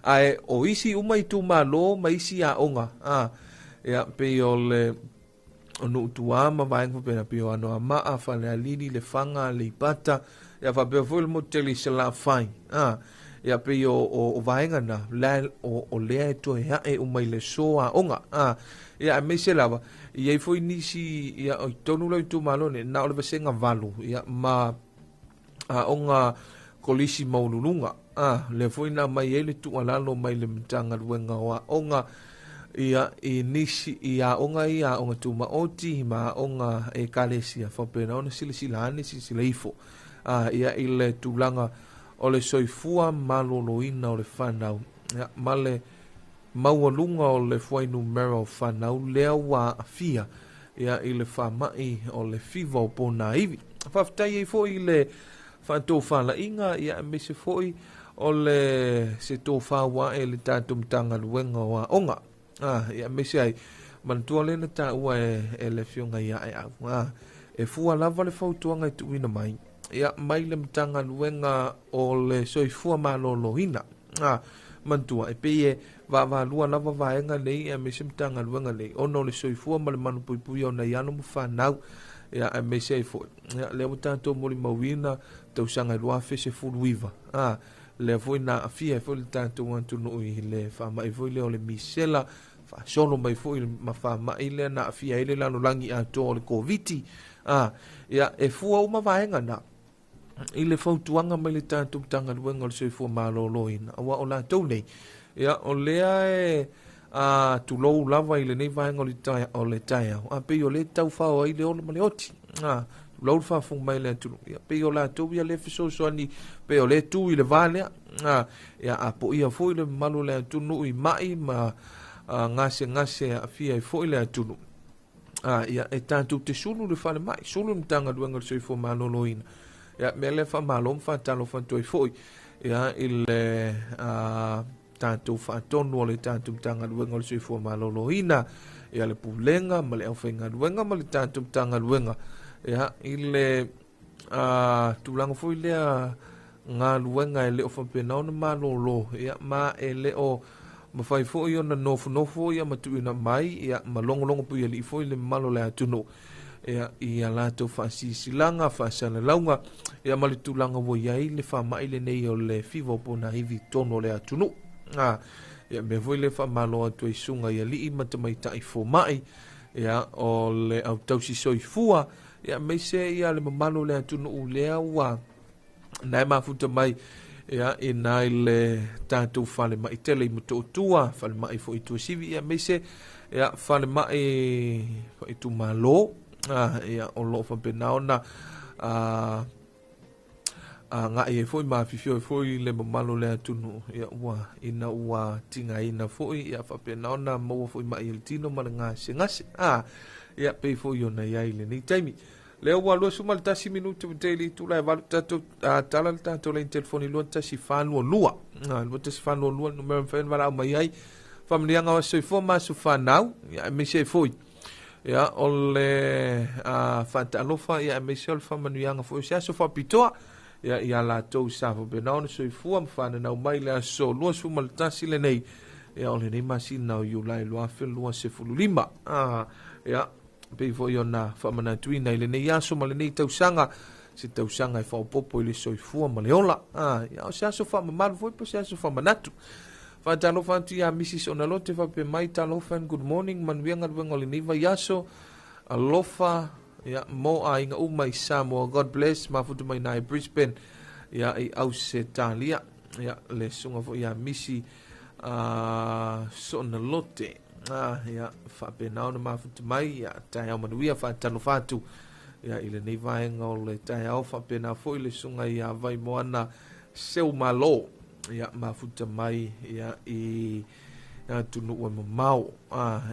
ae o isi uma itumalo ma isi aoga ia pei o le o Nuutua ma vaega faapena pei o Anoamaa, Falealili, Lefaga, Aleipata ia faapea foi le motu tele i Salafai ia pei o vaega na o lea e toe ae uma i le aso aoga ia aemaise lava i ai foi nisi ia o totonu la o itumalo nei na o le vasega 8 ia ma Aoga Kolisi Maualuluga. A, lea foi na aumai ai le tuualalo mai le Matagaluega o Aoga ia i nisi i aoga ia, aoga tumaoti ma aoga ekalesia, faapena ona silasila ane, silasila ifo a ia i le tulaga o le soifua maloloina o le fanau ia, ma le maualuga o le fuainumera o fanau lea ua aafia ia i le faamai o le fiva o ponaivi. Faafetai ai foi i le faatofalaiga ia aemaise foi o le se tofā ua ae i le tatou Matagaluega o Aoga. Ia aemaise ai, manatua lea na taua e le Afioga ia Aeau. E fua lava le fautuaga e tuuina mai ia mai le Matagaluega o le Soifua Maloloina. Manatua, e pei e vaavaalua lava vaega nei aemaise Matagaluega nei ona o le soifua ma le malupuipuia o nai alo ma fanau ia aemaise ai foi ia lea ua tatou molimauina tausaga e 2019 lea foi na aafia ai foi le tatou atunuu i le faamai foi lea o le misela faasolo mai foi ma faamai lea na aafia ai le lalolagi atoa o le Koviti ia e fua uma vaega na i le fautuaga mai le tatou Matagaluega o le Soifua Maloloina aua o latou nei ia o lea e tulou lava i lenei vaega o le taeao a pei o lea e taufao ai le ola ma le oti tulou le faafofoga mai le atunuu ia pei o latou ia lea fesoasoani pei o lea tu i le va lea ia apoia foi le mamalu o le atunuu i mai ma gasegase aafia ai foi le atunuu ia e tatou te sulu le falemai, sulu le Matagaluega o le Soifua Maloloina. Ia, mea lea faamalo ma faatalofa atu ai foi ia i le tatou faatonu o le tatou Matagaluega o le Soifua Maloloina, ia le Pulega ma le aufaigaluega ma le tatou Matagaluega ia i le tulaga foi lea galuega e le o faapena ona malolo ia ma e le o mafai foi ona nofonofo ia ma tuuina mai ia ma logologo puialii foi le mamalu o le atunuu ia i a latou faasilasilaga, faasalalauga ia ma le tulaga ua i ai le faamai lenei o le fiva o ponaivi i totonu o le atunuu. Ia mea foi le faamalo atu ai susuga i alii ma tamaitai fomai ia o le autausi soifua ia aemaise ia le mamalu o le atunuu lea ua na e mafuta mai ia ina i le tatou falemai tele i Motootua, falemai foi i Tuasivi, ia aemaise ia falemai faaitumalo ia o lo o faapena ona agai ai foi ma afifio ai foi le mamalu o le atunuu ia ua ina ua tigaina foi ia faapena ona maua foi mai i le tino ma le gasegase ia pei foi ona i ai i lenei taimi. Lea ua 21 minute ua tele i tula e valu tatou tala le tatou laini telefoni 2142. 2142 le numera mafai ona valaau mai ai. Faamanuiaga o soifua ma aso fanau, ia aemaise ai foi ia o le faatalofa ia aemaise o le faamanuiaga foi o se aso faapitoa ia ia latou sa faapena ona soifua ma fananau mai le aso 21 lenei ia o lenei masina o Iulai 2025. Ia pei foi ona faamanatuina i lenei aso ma lenei tausaga se tausaga e faaopoopo i le soifua ma le ola. Ia o se aso faamamalu foi po o se aso faamanatu. Faatalofa atu ia Mrs. Onalote faapea mai talofa and good morning manuia galuega o lenei vaiaso. Alofa ia mo aiga uma i Samoa. God bless mafuta mai na i Brisbane ia i Ausetalia. Ia le susuga foi ia Misi Sonalote. Ia faapena ona mafuta mai ia taeao manuia faatalofa atu ia i lenei vaega o le taeao faapena foi le susuga ia Vaimoana Seumalo ia mafuta mai ia i atunuu e mamao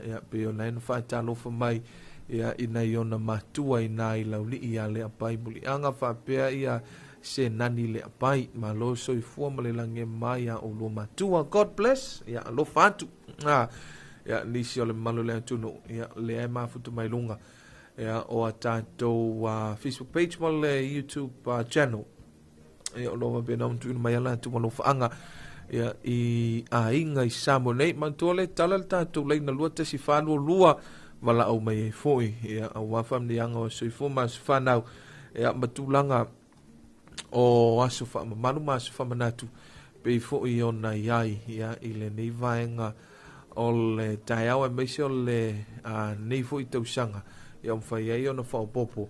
ia pei ona e na faatalofa mai ia i nai ona matua i nā i Laulii ia Leapai Muliaga faapea ia se nani Leapai malo soifua ma le lagi e mama ia oulua matua. God bless ia alofa atu ia nisi o le mamalu o le atunuu ia lea e mafuta mai luga ia o a tatou Facebook page ma le YouTube channel ia o lo o faapena ona tuuina mai a latou alofaaga ia i aiga i Samoa nei. Manatua le tala le tatou laina 21422 valaau mai ai foi ia aua faamanuiaga o soifua ma aso fanau ia ma tulaga o aso faamamalu ma aso faamanatu pei foi ona i ai ia i lenei vaega o le taeao aemaise o le nei foi tausaga ia mafai ai ona faaopoopo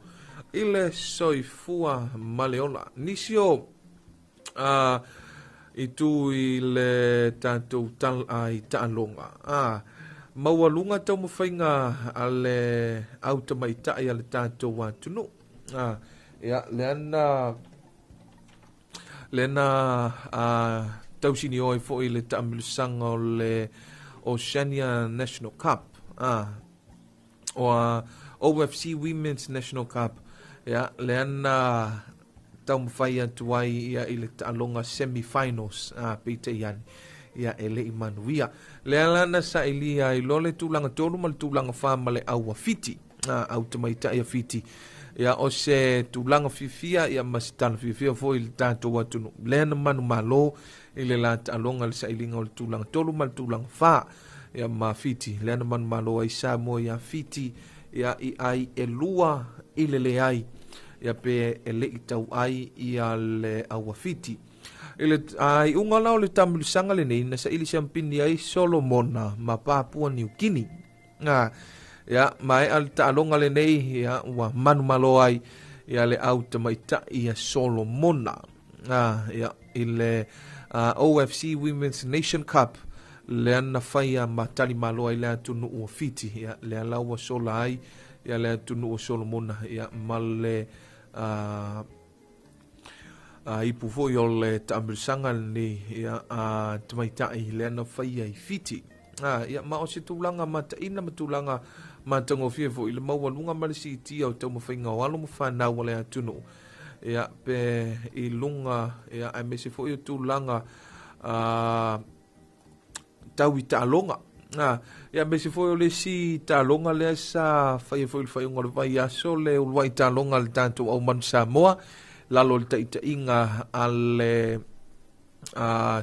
i le soifua ma le ola. Nisi o i tu i le tatou tala i taaloga. Maualuga taumafaiga a le au tamaitai a le tatou atunuu. Ia, lea na lea na tausinio ai foi le taamilosaga o le Oceania National Cup. O OFC Women's National Cup, ia, lea na taumafai atu ai ia i le taaloga semi-finals, peitai ane, ia, e le i manuia. Lea la na sailia ai loa le tulaga tolu ma le tulaga fa ma le au a Fiti, au tamaitai a Fiti. Ia, o se tulaga fiafia, ia, ma se tala fiafia foi i le tatou atunuu. Lea na manumalo i le la taaloga le sailiga o le tulaga tolu ma le tulaga fa, ia, ma Fiti. Lea na manumalo ai Samoa ia Fiti, ia, i ai e lua i le leai, ia, pe e le i tau ai ia le au a Fiti. I le iuga la o le taamilosaga lenei, na saili siampini ai Solomona ma Papua New Guinea. Ia, maea le taaloga lenei, ia, ua manumalo ai ia le au tamaitai ia Solomona. Ia, i le OFC Women's Nation Cup, lea na faia ma talimalo ai le atunuu o Fiti. Ia, lea la ua sola ai ia le atunuu o Solomona, ia, ma le ipu foi o le taamilosaga lenei, ia, tamaitai lea na faia i Fiti. Ia, ma o se tulaga mataina ma tulaga matagofie foi le maualuga ma le siitia o taumafaiga o alo ma fanau o le atunuu, ia, pe i luga, ia, aemaise foi o tulaga tau i taaloga. Ia, aemaise foi o le isi taaloga lea sa faia foi i le faaiuga o le vaiaso, le uluai taaloga a le tatou aumanu Samoa, lalo o le taitaiga a le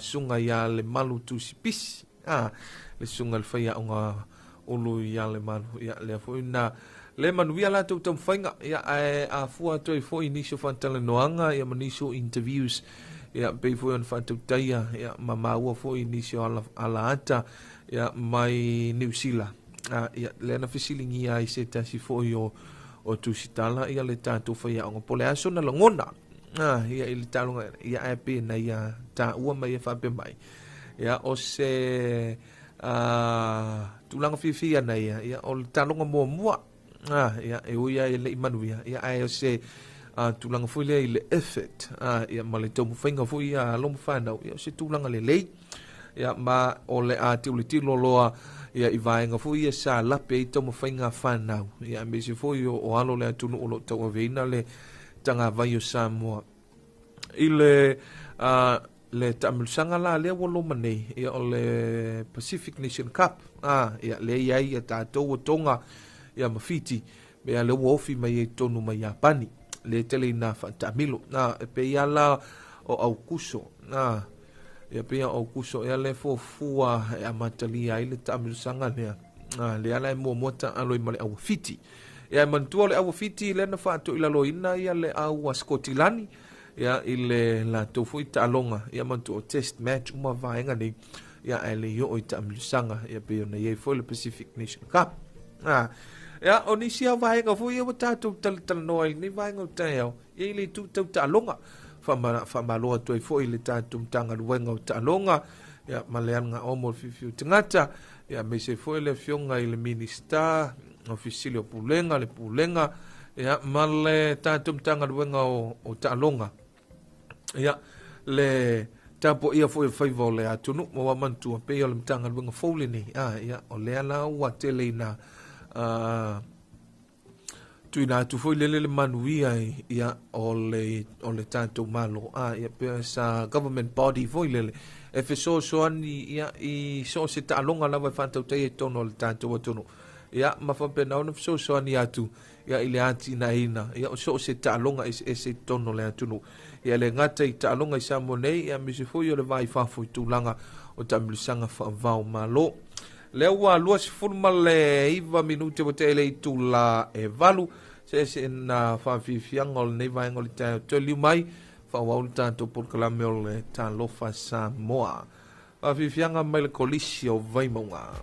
susuga ia Lemalu Tusipisi, le susuga i le faiaoga ulu ia Lemalu. Ia, lea foi na le manuia latou taumafaiga, ia, ae afua atu ai foi nisi o faatalanoaga, ia, ma nisi o interviews, ia, pei foi ona faatautaia, ia, ma maua foi nisi o alaata, ia, mai Niu Sila. Ia, lea na fesiligia ai se tasi foi o tusitala, ia, le tatou faiaoga po o le a sona lagona, ia, i le taaloga, ia, ae pe na ia taua mai e faapea mai, ia, o se tulaga fiafia na ia, ia, o le taaloga muamua, ia, e ui ai e le i manuia, ia, ae o se tulaga foi lea i le effort, ia, ma le taumafaiga foi ia alo ma fanau, ia, o se tulaga lelei, ia, ma o le a tilotilo loa, ia, i vaega foi ia sa lape ai taumafaiga a fanau, ia, aemaise foi o alo le atunuu o lo o tauaveina le tagavai o Samoa i le le taamilosaga la lea ua loma nei, ia, o le Pacific Nation Cup, ia, lea i ai ia tatou o Tonga, ia, ma Fiti, ia, lea ua ofi mai ai totonu mai Iapani, le tele ina faataamilo, e pei lava la o Aukuso, ia, pei o Aukuso, ia, le fuafua e amatalia ai le taamilosaga lea, lea la e muamua taalo ai ma le au a Fiti. Ia, e manatua o le au a Fiti lea na faatoilaloina ia le au a Skotilani, ia, i le latou foi taaloga, ia, manatua o test match uma vaega nei, ia, ae le i oo i taamilosaga, ia, pei ona i ai foi le Pacific Nation Cup. Ia, o nisi lava vaega foi ia ua tatou talatalanoa ai i lenei vaega o taeao, ia, i le itu tau taaloga. Faamalo atu ai foi i le tatou Matagaluega o Taaloga, ia, ma le alagaoa mo le fiafia o tagata, ia, aemaise foi le afioga i le Minisita, Ofisa Sili o Pulega, le Pulega, ia, ma le tatou Matagaluega o Taaloga, ia, le tapuaia foi o faiva o le atunuu. Ma ua manatua pei o le Matagaluega fou lenei, ia, o lea la ua tele ina tuuina atu foi lele le manuia, ia, o le tatou Malo, ia, pe sa government body foi lele e fesoasoani, ia, i so o se taaloga lava e faatautaia i totonu o le tatou atunuu, ia, ma faapena ona fesoasoani atu, ia, i le atinaeina, ia, o so o se taaloga eseese i totonu o le atunuu, ia, le gata i taaloga i Samoa nei, ia, aemaise foi o le va i fafo i tulaga o taamilosaga faavao Malo. Lea ua 29 minute ua tele i tula e 8, se ese na faafiafiaga o lenei vaega o le taeao. Toe liu mai, faaauau le tatou polokalame o le Talofa Samoa. Faafiafiaga mai le Kolisi o Vaimauga.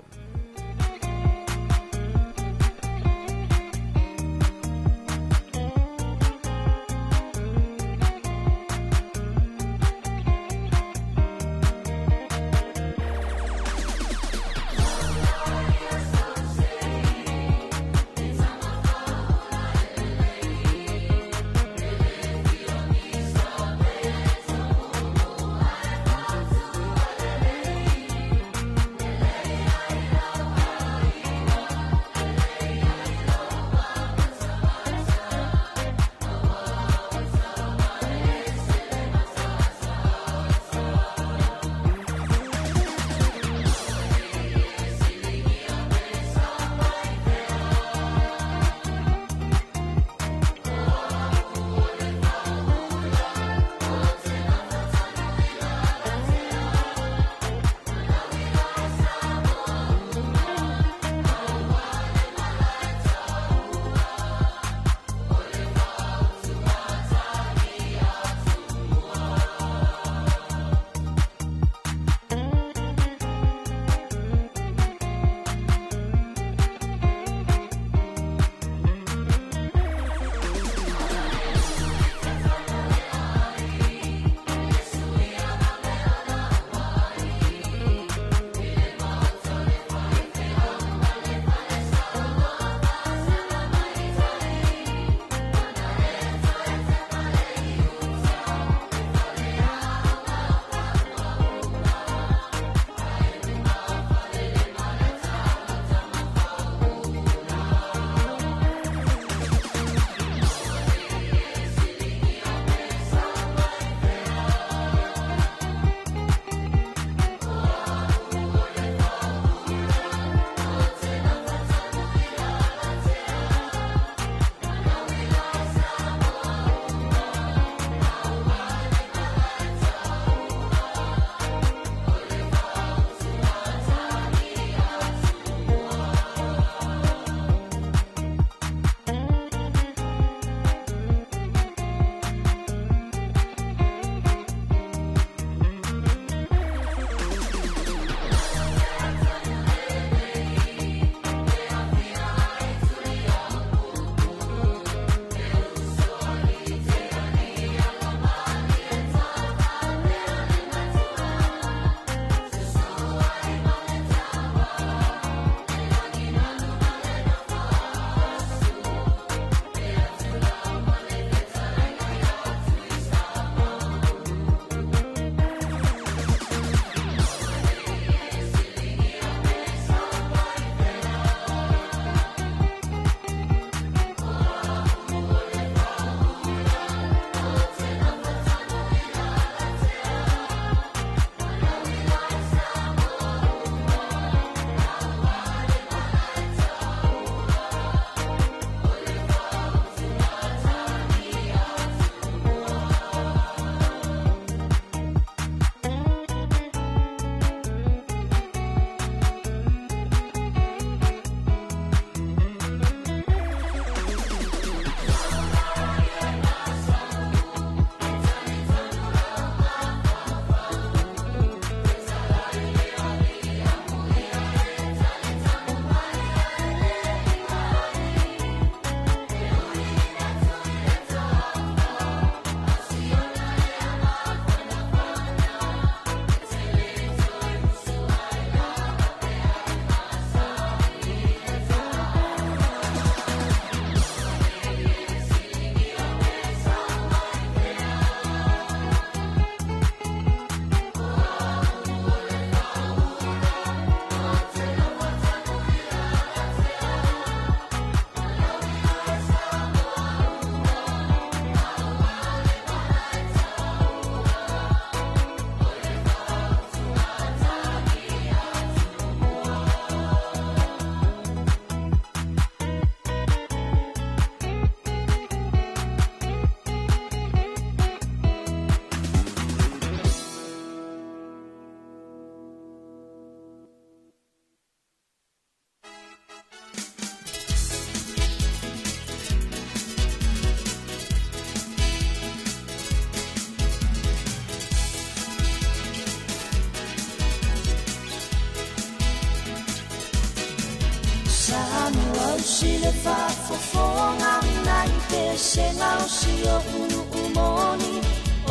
Tausi le faafofoga nai pesega o si oʻu nuʻu moni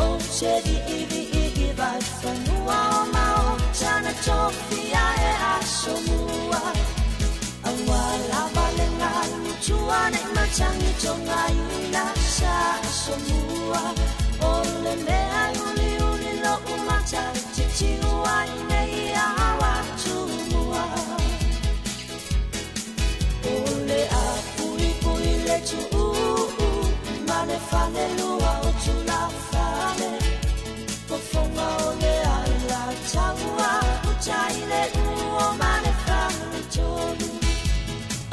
o se viʻiviʻi vai fanua o maota na tofia e asomua aua lava le galu tua nei matagi togaina sa asomua o le mea uliuli loʻu mata titiu ai nei awa tumua o le apuipui le tuʻuu ma le falelua o tulafale fofoga o le ala taua utai le uo ma le faletolu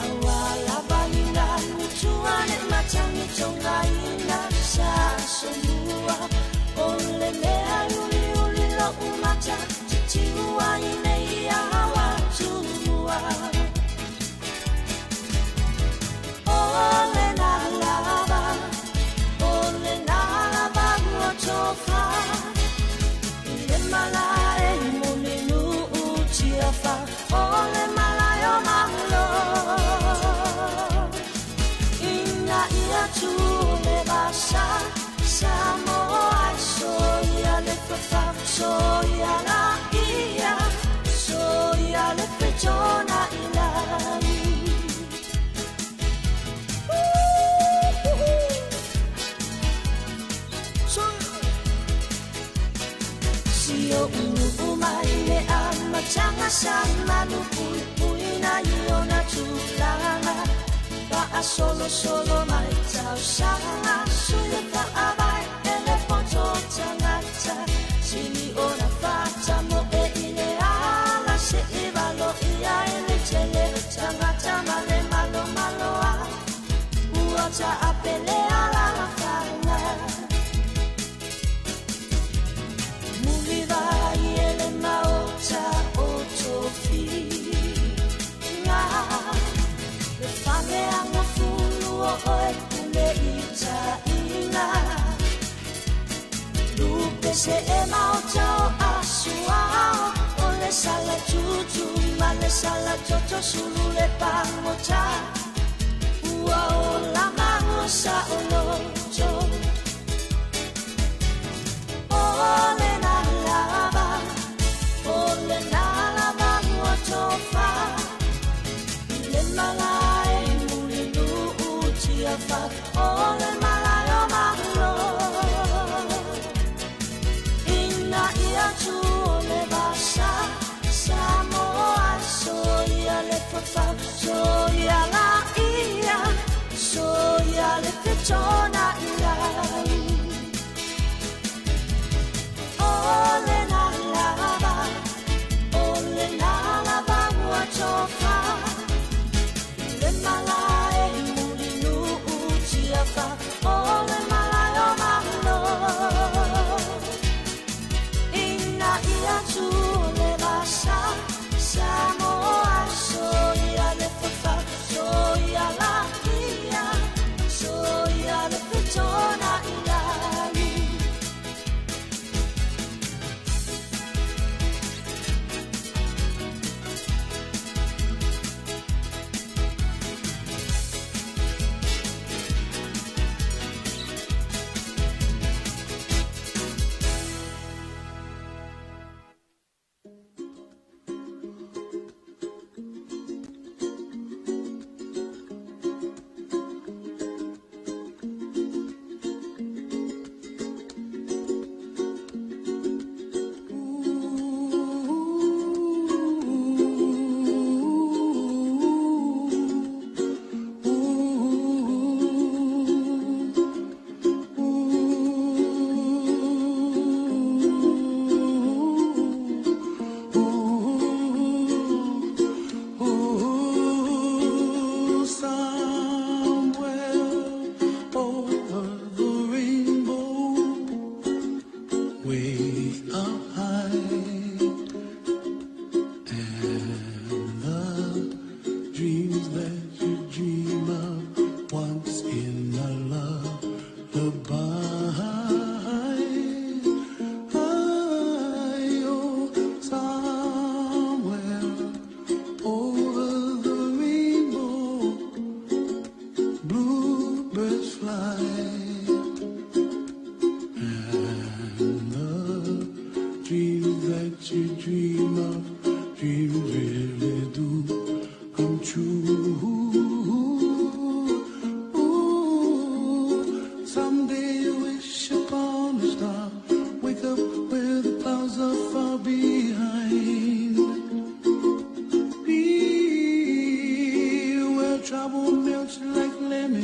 aua lava ligalu tua le matagi togaina sa asomua o le mea uliuli loʻu mata titiu ai nei awa tumua o le na lava o le na lava ua tofa i le malae mulinuu tiafa o le malae o malo ina ia tu le vasa Samoa soia le fafa soia la ia soia le fetona ilai. Si o unu mai le amatanga sa manu pui pui na iona tulaga Pa'a solo solo mai tausaga sui fa'avae ele poto tagata sili ona fata mo e i le ala se i valo ia ele tele tagata ma le malo maloa ua ta'apele ala lafaga mulivai ele maota o tofiga le fameaga fulu o oe pule i taʻiga lupe se e maota o asuao o le sala tutu ma le sala toto sulu le pagota ua ola maua saʻoloto o le na lava o le na lava ua tofa i le malae mulinuu tiafa o le malae o malo ina ia tu o le vasa Samoa soia le fafa soia la ia soia le fetona.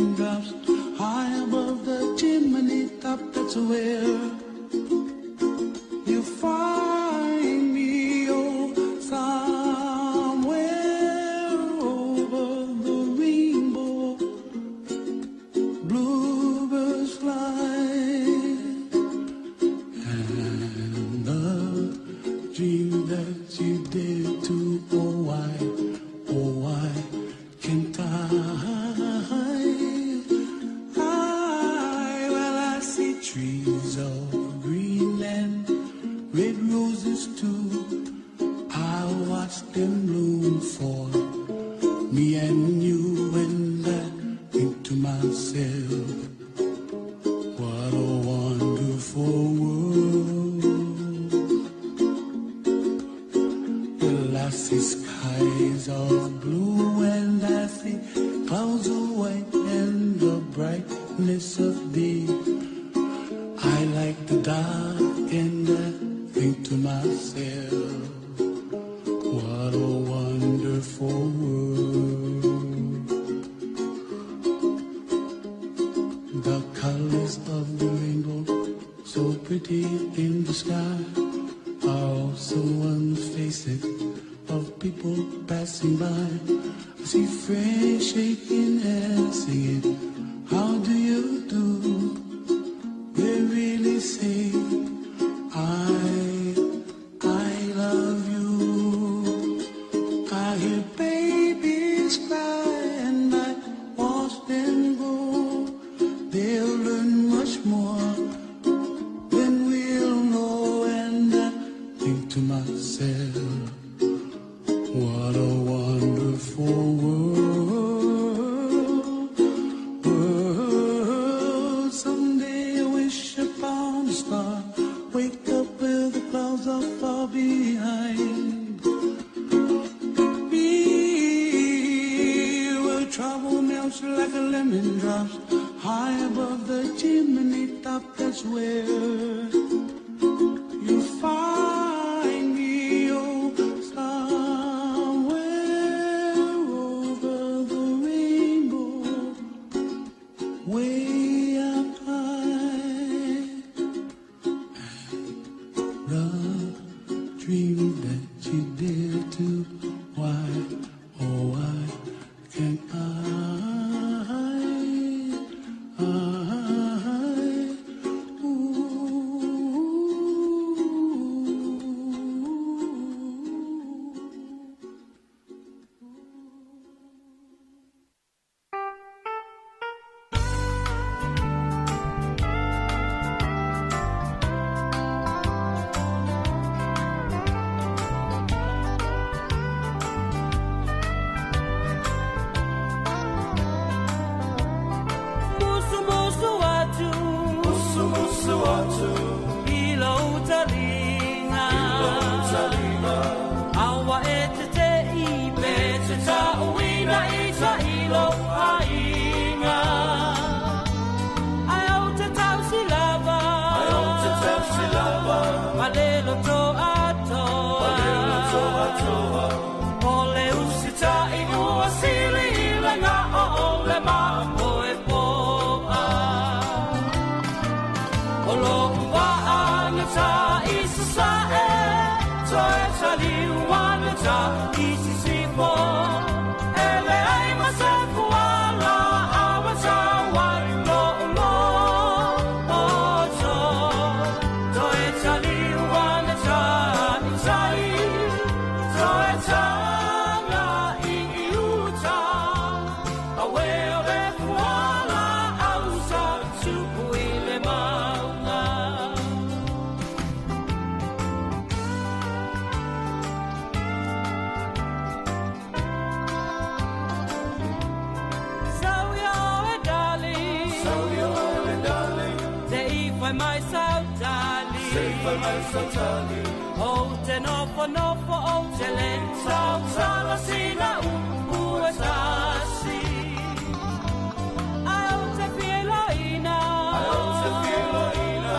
lemon drops high above the chimney top. That's where you find me, oh, somewhere over the rainbow, bluebirds fly, and the dream that you did to, oh why can't I? Well, I see trees of green and red roses too. I watch them bloom for me and you, and I think to myself, what a wonderful world. Well, I see skies of blue and I see clouds of white and the brightness of day. I like the dark and I think to myself, what a wonderful world. The colors of the rainbow, so pretty in the sky, are also on the faces of people passing by. I see friends shaking hands, singing, how do you do? They really say, I love you. I hear babies cry and I watch them grow. They'll learn much more than we'll know. And I think to myself, what a wonderful world. World. Someday I wish upon a star, wake up where the clouds are far behind me, where trouble melts like a lemon drops high above the chimney top. That's where you find me, oh, somewhere over the rainbow, way up high. And the dream that you dare to, why, oh, why can't I? Musu musu atu, Musu musu atu, ilo utalinga, ilo utalinga, awa e te te ipe te tauina i ta ilo ainga. Ai au te tausi lava, ai au te tausi lava, malelo toa toa, malelo toa toa, ole usita i ua sili ila ngā o ole mamoe poa. O lo ua ana ta i sasae, toe taliu ana ta i sisifo. Ele ai ma se fuala, awa ta wai lo lo o to. Toe taliu ana ta i tai, toe tanga i uta. Awe o le fuala au sa tupu i le maunga. Sau ia oe darling, sau ia oe darling, te i whai mai sau tali, te i whai mai sau tali. O te nofo nofo o te le sau sala sina u ua sasi. Ai o te fielo ina, ai o te fielo ina,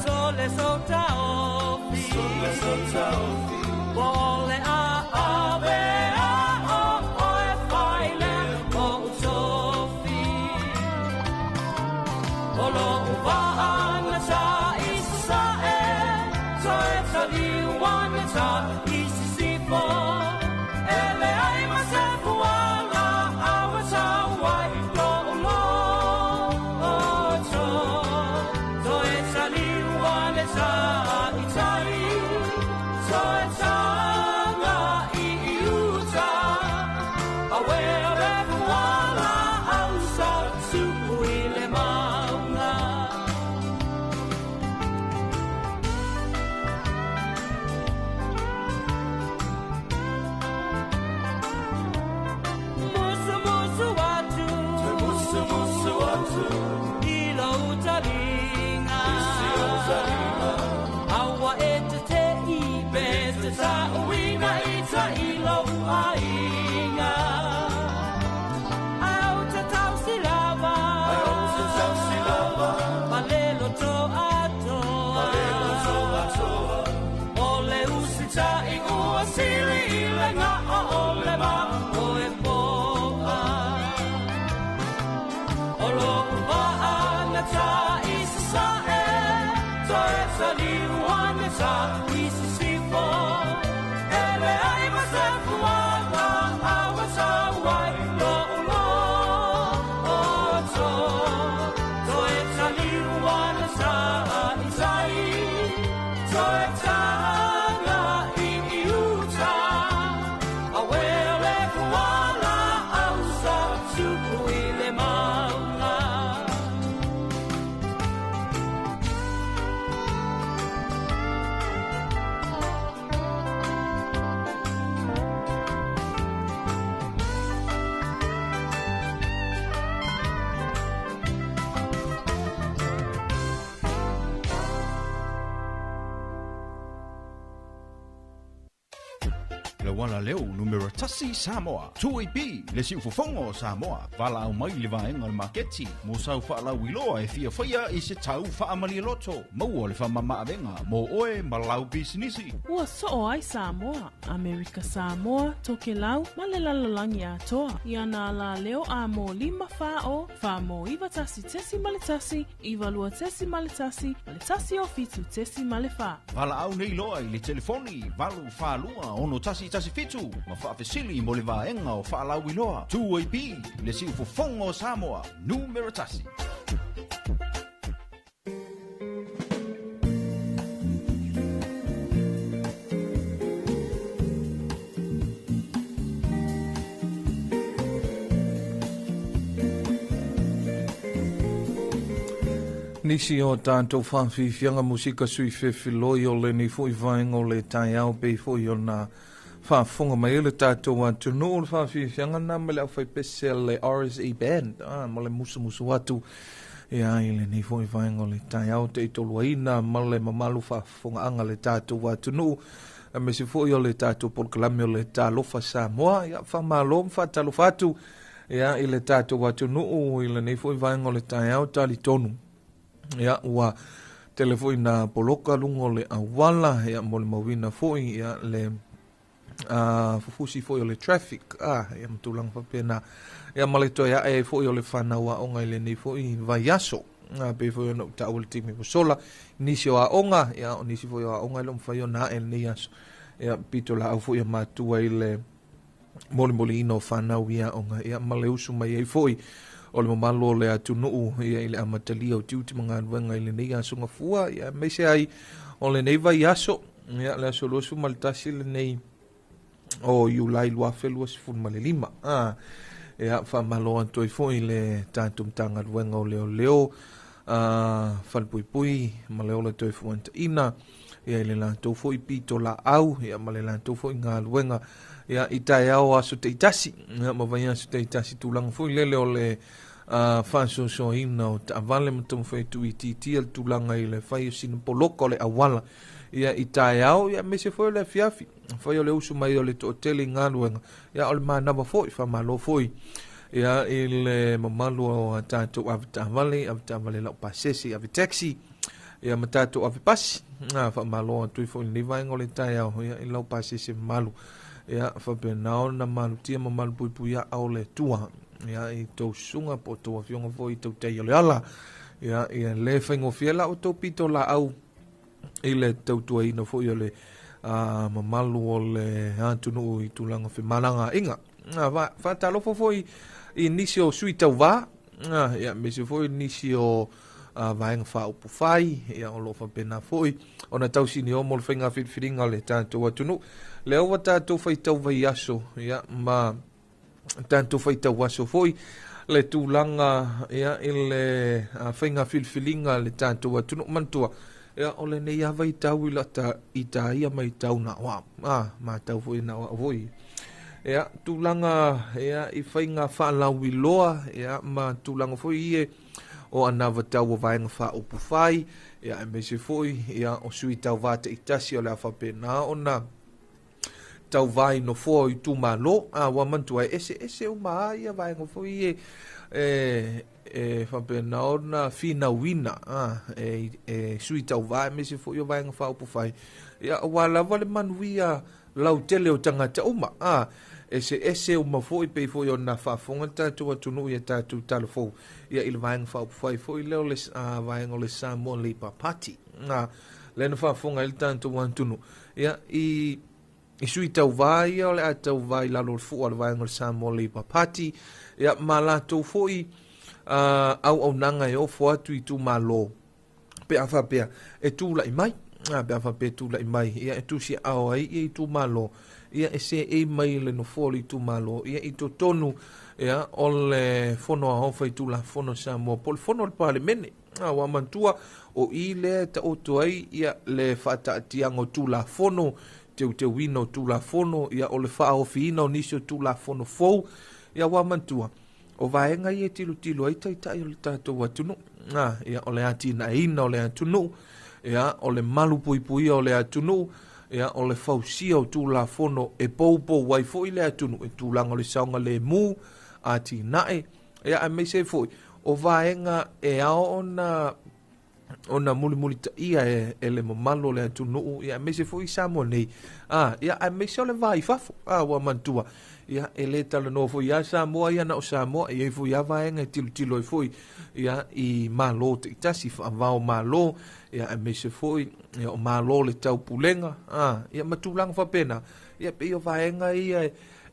sole sota ofi, sole sota ofi. Ole a ave a o o e whaile o utofi. le ga'a o le vao e po'a. O lo'u va'a na ta'i sasa'e, toe taliu ane ta'i sisifo. E leai ma se fuaga au e tau ai lo'u loto. Toe taliu ane ta'i tai, toe taga i uta. A uele fuala au sa tupu i le mauga. Le wala leo numera tasi Samoa. 2AP, le siufofogo o Samoa. Valaau mai le vaega o le maketi mo sau faalauiloa e fiafaia i se tau faamalialoto. Maua le faamamaavega mo oe ma lau pisinisi. Ua soo ai Samoa, Amerika Samoa, Tokelau, ma le lalolagi atoa. Ia nā la leo a mō lima whā o, whā mō iwa tasi tesi ma le tasi, iwa lua tesi ma le tasi, ma le tasi o fitu tesi ma le whā. Valaau nei loa i le telefoni 842 6 1 7 ma faafesili mo le vaega o faalauiloa. 2AP, le siufofogo o Samoa, numera tasi. Nisi o tātou whawhiwhianga musika sui whewhiloi o le nei fo i vaenga o le taeao pe fo i o nā whaafonga mai le tātou atunuu o le whawhiwhianga nā ma le au whaipese le RSE Band, ma le musumusu atu ia i le nei fo i vaenga o le taeao te i toluaina ma le mamalu whaafonga le tātou atunuu. A me se fo i o le tātou polokalame o le Talofa Samoa, ia whamalo mwhatalofa atu ia i le tātou atunuu i le nei fo i vaenga o le taeao tali tonu. Ia ua tele foi na poloka lungo le awala ia mo le mawina foi ia le fufusi foi o le traffic ia matulang whapena ia ma le toe ae foi o le whanau a onga i le nei foi vaiaso pe foi o ta o le timi sola nisi o aonga ia o nisi foi o aonga i le mwhai o nā e le nei aso ia pito la au foi o matua i le moli ino whanau ia onga ia ma le usu mai ai foi o le mamalu o le atunuu ia i le amatalia o tiuti magaluega i lenei asoga fua ia aemaise ai o lenei vaiaso ia le aso 21 lenei o Iulai 2025. Ia faamalo atu ai foi le tatou Matagaluega o Leoleo falepuipui ma le ola toe fuantaʻina ia i le latou foi pito laau ia ma le latou foi galuega ia i taeao aso taitasi ia ma vaiaso taitasi tulaga foi lele o le faasoasoaina o taavale ma taumafai tuuitiitia le tulaga i le fai o sina poloka o le auala ia i taeao ia aemaise foi o le afiafi fai o le usu mai o le toatele i galuega ia o le manava foi faamalo foi ia i le mamalu o tatou avetaavale avetaavale laupasese ave taxi ia ma tatou ave pasi faamalo atu ai foi lenei vaega o le taeao ia i laupasese mamalu ia faapena ona malutia ma malupuipuia o le Atua ia i tou susuga po o tou afioga foi i tautai o le ala ia ia le faigofie la outou pito laau i le tautuaina foi o le mamalu o le atunuu i tulaga femalagaaiga. Faatalofa foi i nisi o sui tauvā ia aemaise foi nisi o vaega faaupufai ia o loo faapena foi ona tausini mo le faiga filifiliga o le tatou atunuu. Lea ua tatou faitau vaiaso ia ma tatou faitau aso foi le tulaga ia i le faiga filifiliga le tatou atunuu. Manatua ia o lenei lava vaitau i lata i taia mai tau na o matau foi na o foi ia tulaga ia i faiga faalauiloa ia ma tulaga foi ie o anavatau o vaega faaupufai ia aemaise foi ia o sui tauvā taitasi o le a faapena ona tauvā i nofoa o itumalo ua manatua e eseese uma a ia vaega foi ie e faapena ona finauina e sui tauvā aemaise foi o vaega faaupufai ia aua lava le manuia lautele o tagata uma a eseese uma foʻi pei foʻi ona faafofoga le tatou atunuu ia tatou talafou ia i le vaega faaupufai foʻi lea o le vaega o le Samoa Labour Party a lea na faafofoga ai le tatou atunuu ia i sui tauvā ia o le a tauvā i lalo o le fua o le vaega o le Samoa Labour Party ia ma latou foʻi auaunaga e ofo atu i itumalo pe a faapea e tulaʻi mai pe a faapea e tulaʻi mai ia e tusiaao ai ia itumalo ia e seʻei mai le nofoa o le itumalo ia i totonu ia o le fono aoao faitulafono Samoa po o le fono o le Palemene. Ua manatua o i lea e taoto ai ia le faataatiaga o Tulafono, teuteuina o Tulafono, ia o le faaofiina o nisi o Tulafono fou. Ia ua manatua o vaega ia e tilotilo ai taitai o le tatou atunuu. Ia o le atinaeina o le atunuu, ia o le malu puipuia o le atunuu, ia o le fausia o Tulafono e poupou ai foʻi le atunuu i tulaga o le saogalemu, atinae, ia aemaise ai foʻi o vaega e ao ona mulimulitaia e le mamalu o le atunuu, ia aemaise foʻi Samoa nei, ia aemaise o le va i fafo. Ua manatua ia e lē talanoa foʻi ia Samoa ia na o Samoa, e iai foʻi a vaega e tilotilo ai foʻi ia i malo taitasi faavao malo, ia aemaise foʻi ia o malo le taupulega, ia ma tulaga faapena. Ia pei o vaega ia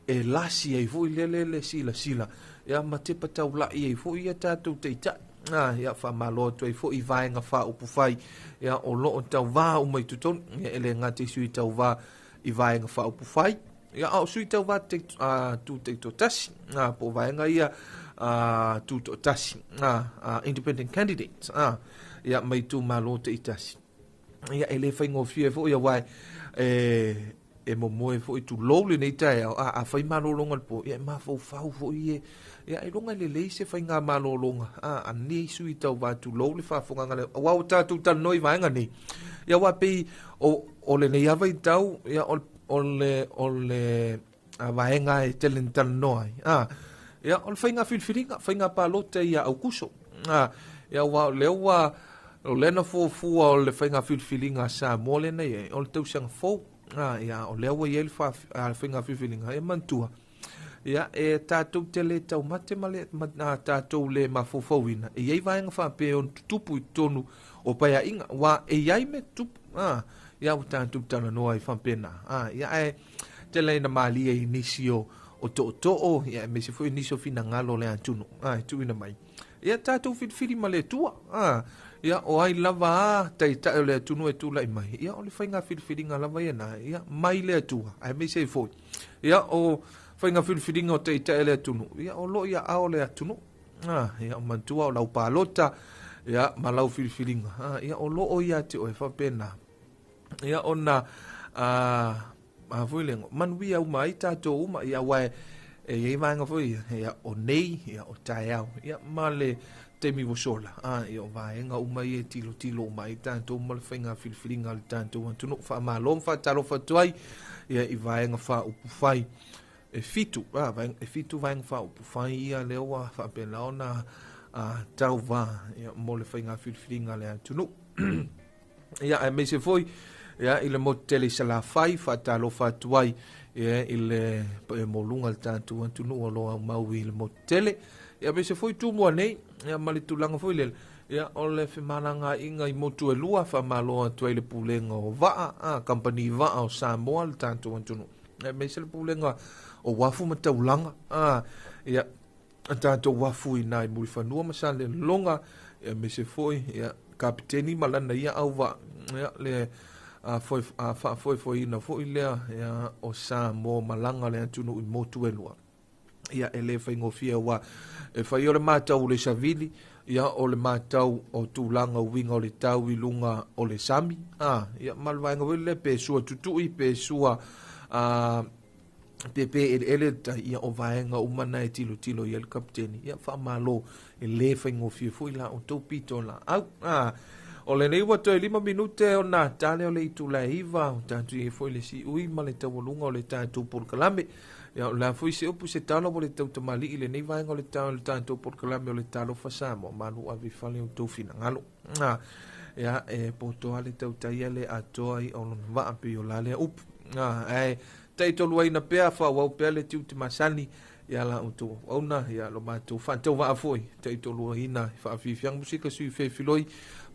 e lasi ai foʻi lele le silasila ia ma tepa taulaʻi ai foʻi ia tatou taitai. Ia faamalo atu ai foʻi vaega faaupufai ia o loo tauvā uma i totonu ia e lē gata i sui tauvā i vaega faaupufai ia a o sui tauvā tu taitoatasi po o vaega ia tutoatasi independent candidates ia mai itumalo taitasi. Ia e lē faigofie foʻi auae e momoe foʻi tulou lenei taeao a fai malologa le po ia e mafaufau foʻi e ia ailoga e lelei se faiga malologa a nei sui tauvā tulou le faafogaga le auā ua tatou talanoa i vaega nei ia ua pei o lenei ava i tau ia o le vaega e tele na talanoa ai ia o le faiga filifiliga faiga palota ia Aukuso ia ua lea ua o lea na fuafua o le faiga filifiliga a Samoa lena ia o le tausaga fou ia o lea ua iai le faiga filifiliga ia manatua ia e tatou te lē taumate ma le tatou lē mafaufauina e iai vaega faapea ona tutupu i totonu o paeaʻiga ua e iai me tutupu ia ua tatou talanoa ai faapena ia ae tele ina malie i nisi o tootoo ia aemaise foi nisi o finagalo o le atunuu e tuuina mai ia tatou filifili ma le Atua ia o ai lava taitai o le atunuu e tulaʻi mai ia o le faiga filifiliga lava ia na ia mai le Atua aemaise ai foi ia o faiga filifiliga o taitai o le atunuu ia o loo ia ao le atunuu ia o manatua o lau palota ia ma lau filifiliga ia o loo ia te oe faapena ia ona foi le manuia uma ai tatou uma ia uae e iai vaega foi ia o nei ia o taeao ia ma le taimi ua sola ia o vaega uma ia e tilotilo uma ai tatou ma le faiga filifiliga a le tatou atunuu. Faamalo ma faatalofa atu ai ia i vaega faaupufai e fitu e fitu vaega faaupufai ia lea ua faapena ona tauvā ia mo le faiga filifiliga a le atunuu. Ia aemaise foi ia i le motu tele i Salafai faatalofa atu ai ia i le paia maualuga o le tatou atunuu o loo aumau i le motu tele ia aemaise foi Tumua nei ia ma le tulaga foi lele ia o le femalagaaiga i motu e lua. Faamalo atu ai le pulega o vaa kamupani vaa o Samoa le tatou atunuu aemaise le pulega o uafu ma taulaga ia tatou uafu i nai Mulifanua ma Salelologa ia aemaise foi ia kapiteni ma lana ia auvaa ia le faafoefoeina foi lea ia o Samoa malaga le atunuu i motu e lua. Ia e lē faigofie ua e fai o le matau o le savili ia o le matau o tulaga uiga o le tau i luga o le sami ia ma le vaega foi lea pe sua tutui pe sua pepe eleele tai ia o vaega uma na e tilotilo i ai le kapiteni. Ia faamalo e lē faigofie foi la outou pito laau o lenei ua toe 5 minute ona tale o le itula e 9 o tatou iai foi le siui ma le taualuga o le tatou polokalame. Ia o le a foi se upu se tala ua le tautamali'i lenei vaega o le tatou polokalame o le Talofa Samoa malu ave i fale o tou finagalo. Ia e potoa le tautaia le atoa i o lona vaa pei o la lea upu. Ae ta'itoluaina pea fa'aauau pea le tiute masani ia la outou auauna ia lo matou fa'atauvaa fo'i ta'itoluaina fa'afiafiaga musika sui fefiloi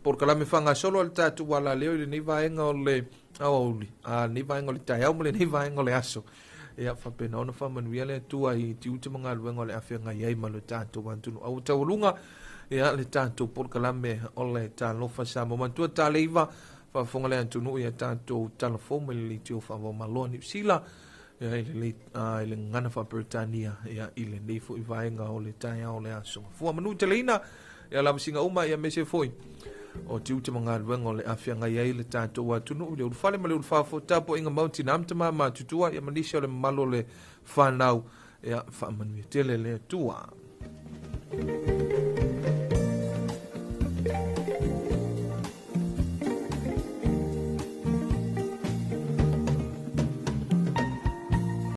polokalame fa'agasolo a le tatou alaleo i lenei vaega o le aoauli a lenei vaega o le taeao ma lenei vaega o le aso ia fa'apena ona fa'amanuia le Atua i tiute ma galuega o le afeagai ai ma le tatou atunuu au taualuga ia le tatou polokalame o le Talofa Samoa matua taleiva faafofoga le atunuu ia tatou talafou mai le leitio fa'avaomalo a Niusila ia i le i le gagana faaperetania ia i lenei fo'i vaega o le taeao o le aso fua manu teleina ia lavasiga uma ia mese fo'i o tiute ma galuega o le afeagai ai le tatou atunuu i le ulufale ma le ulufafo tapua'iga mau tinā ma tamā matutua ia ma nisi o le mamalu o le fanau ia faamanuia tele le Atua.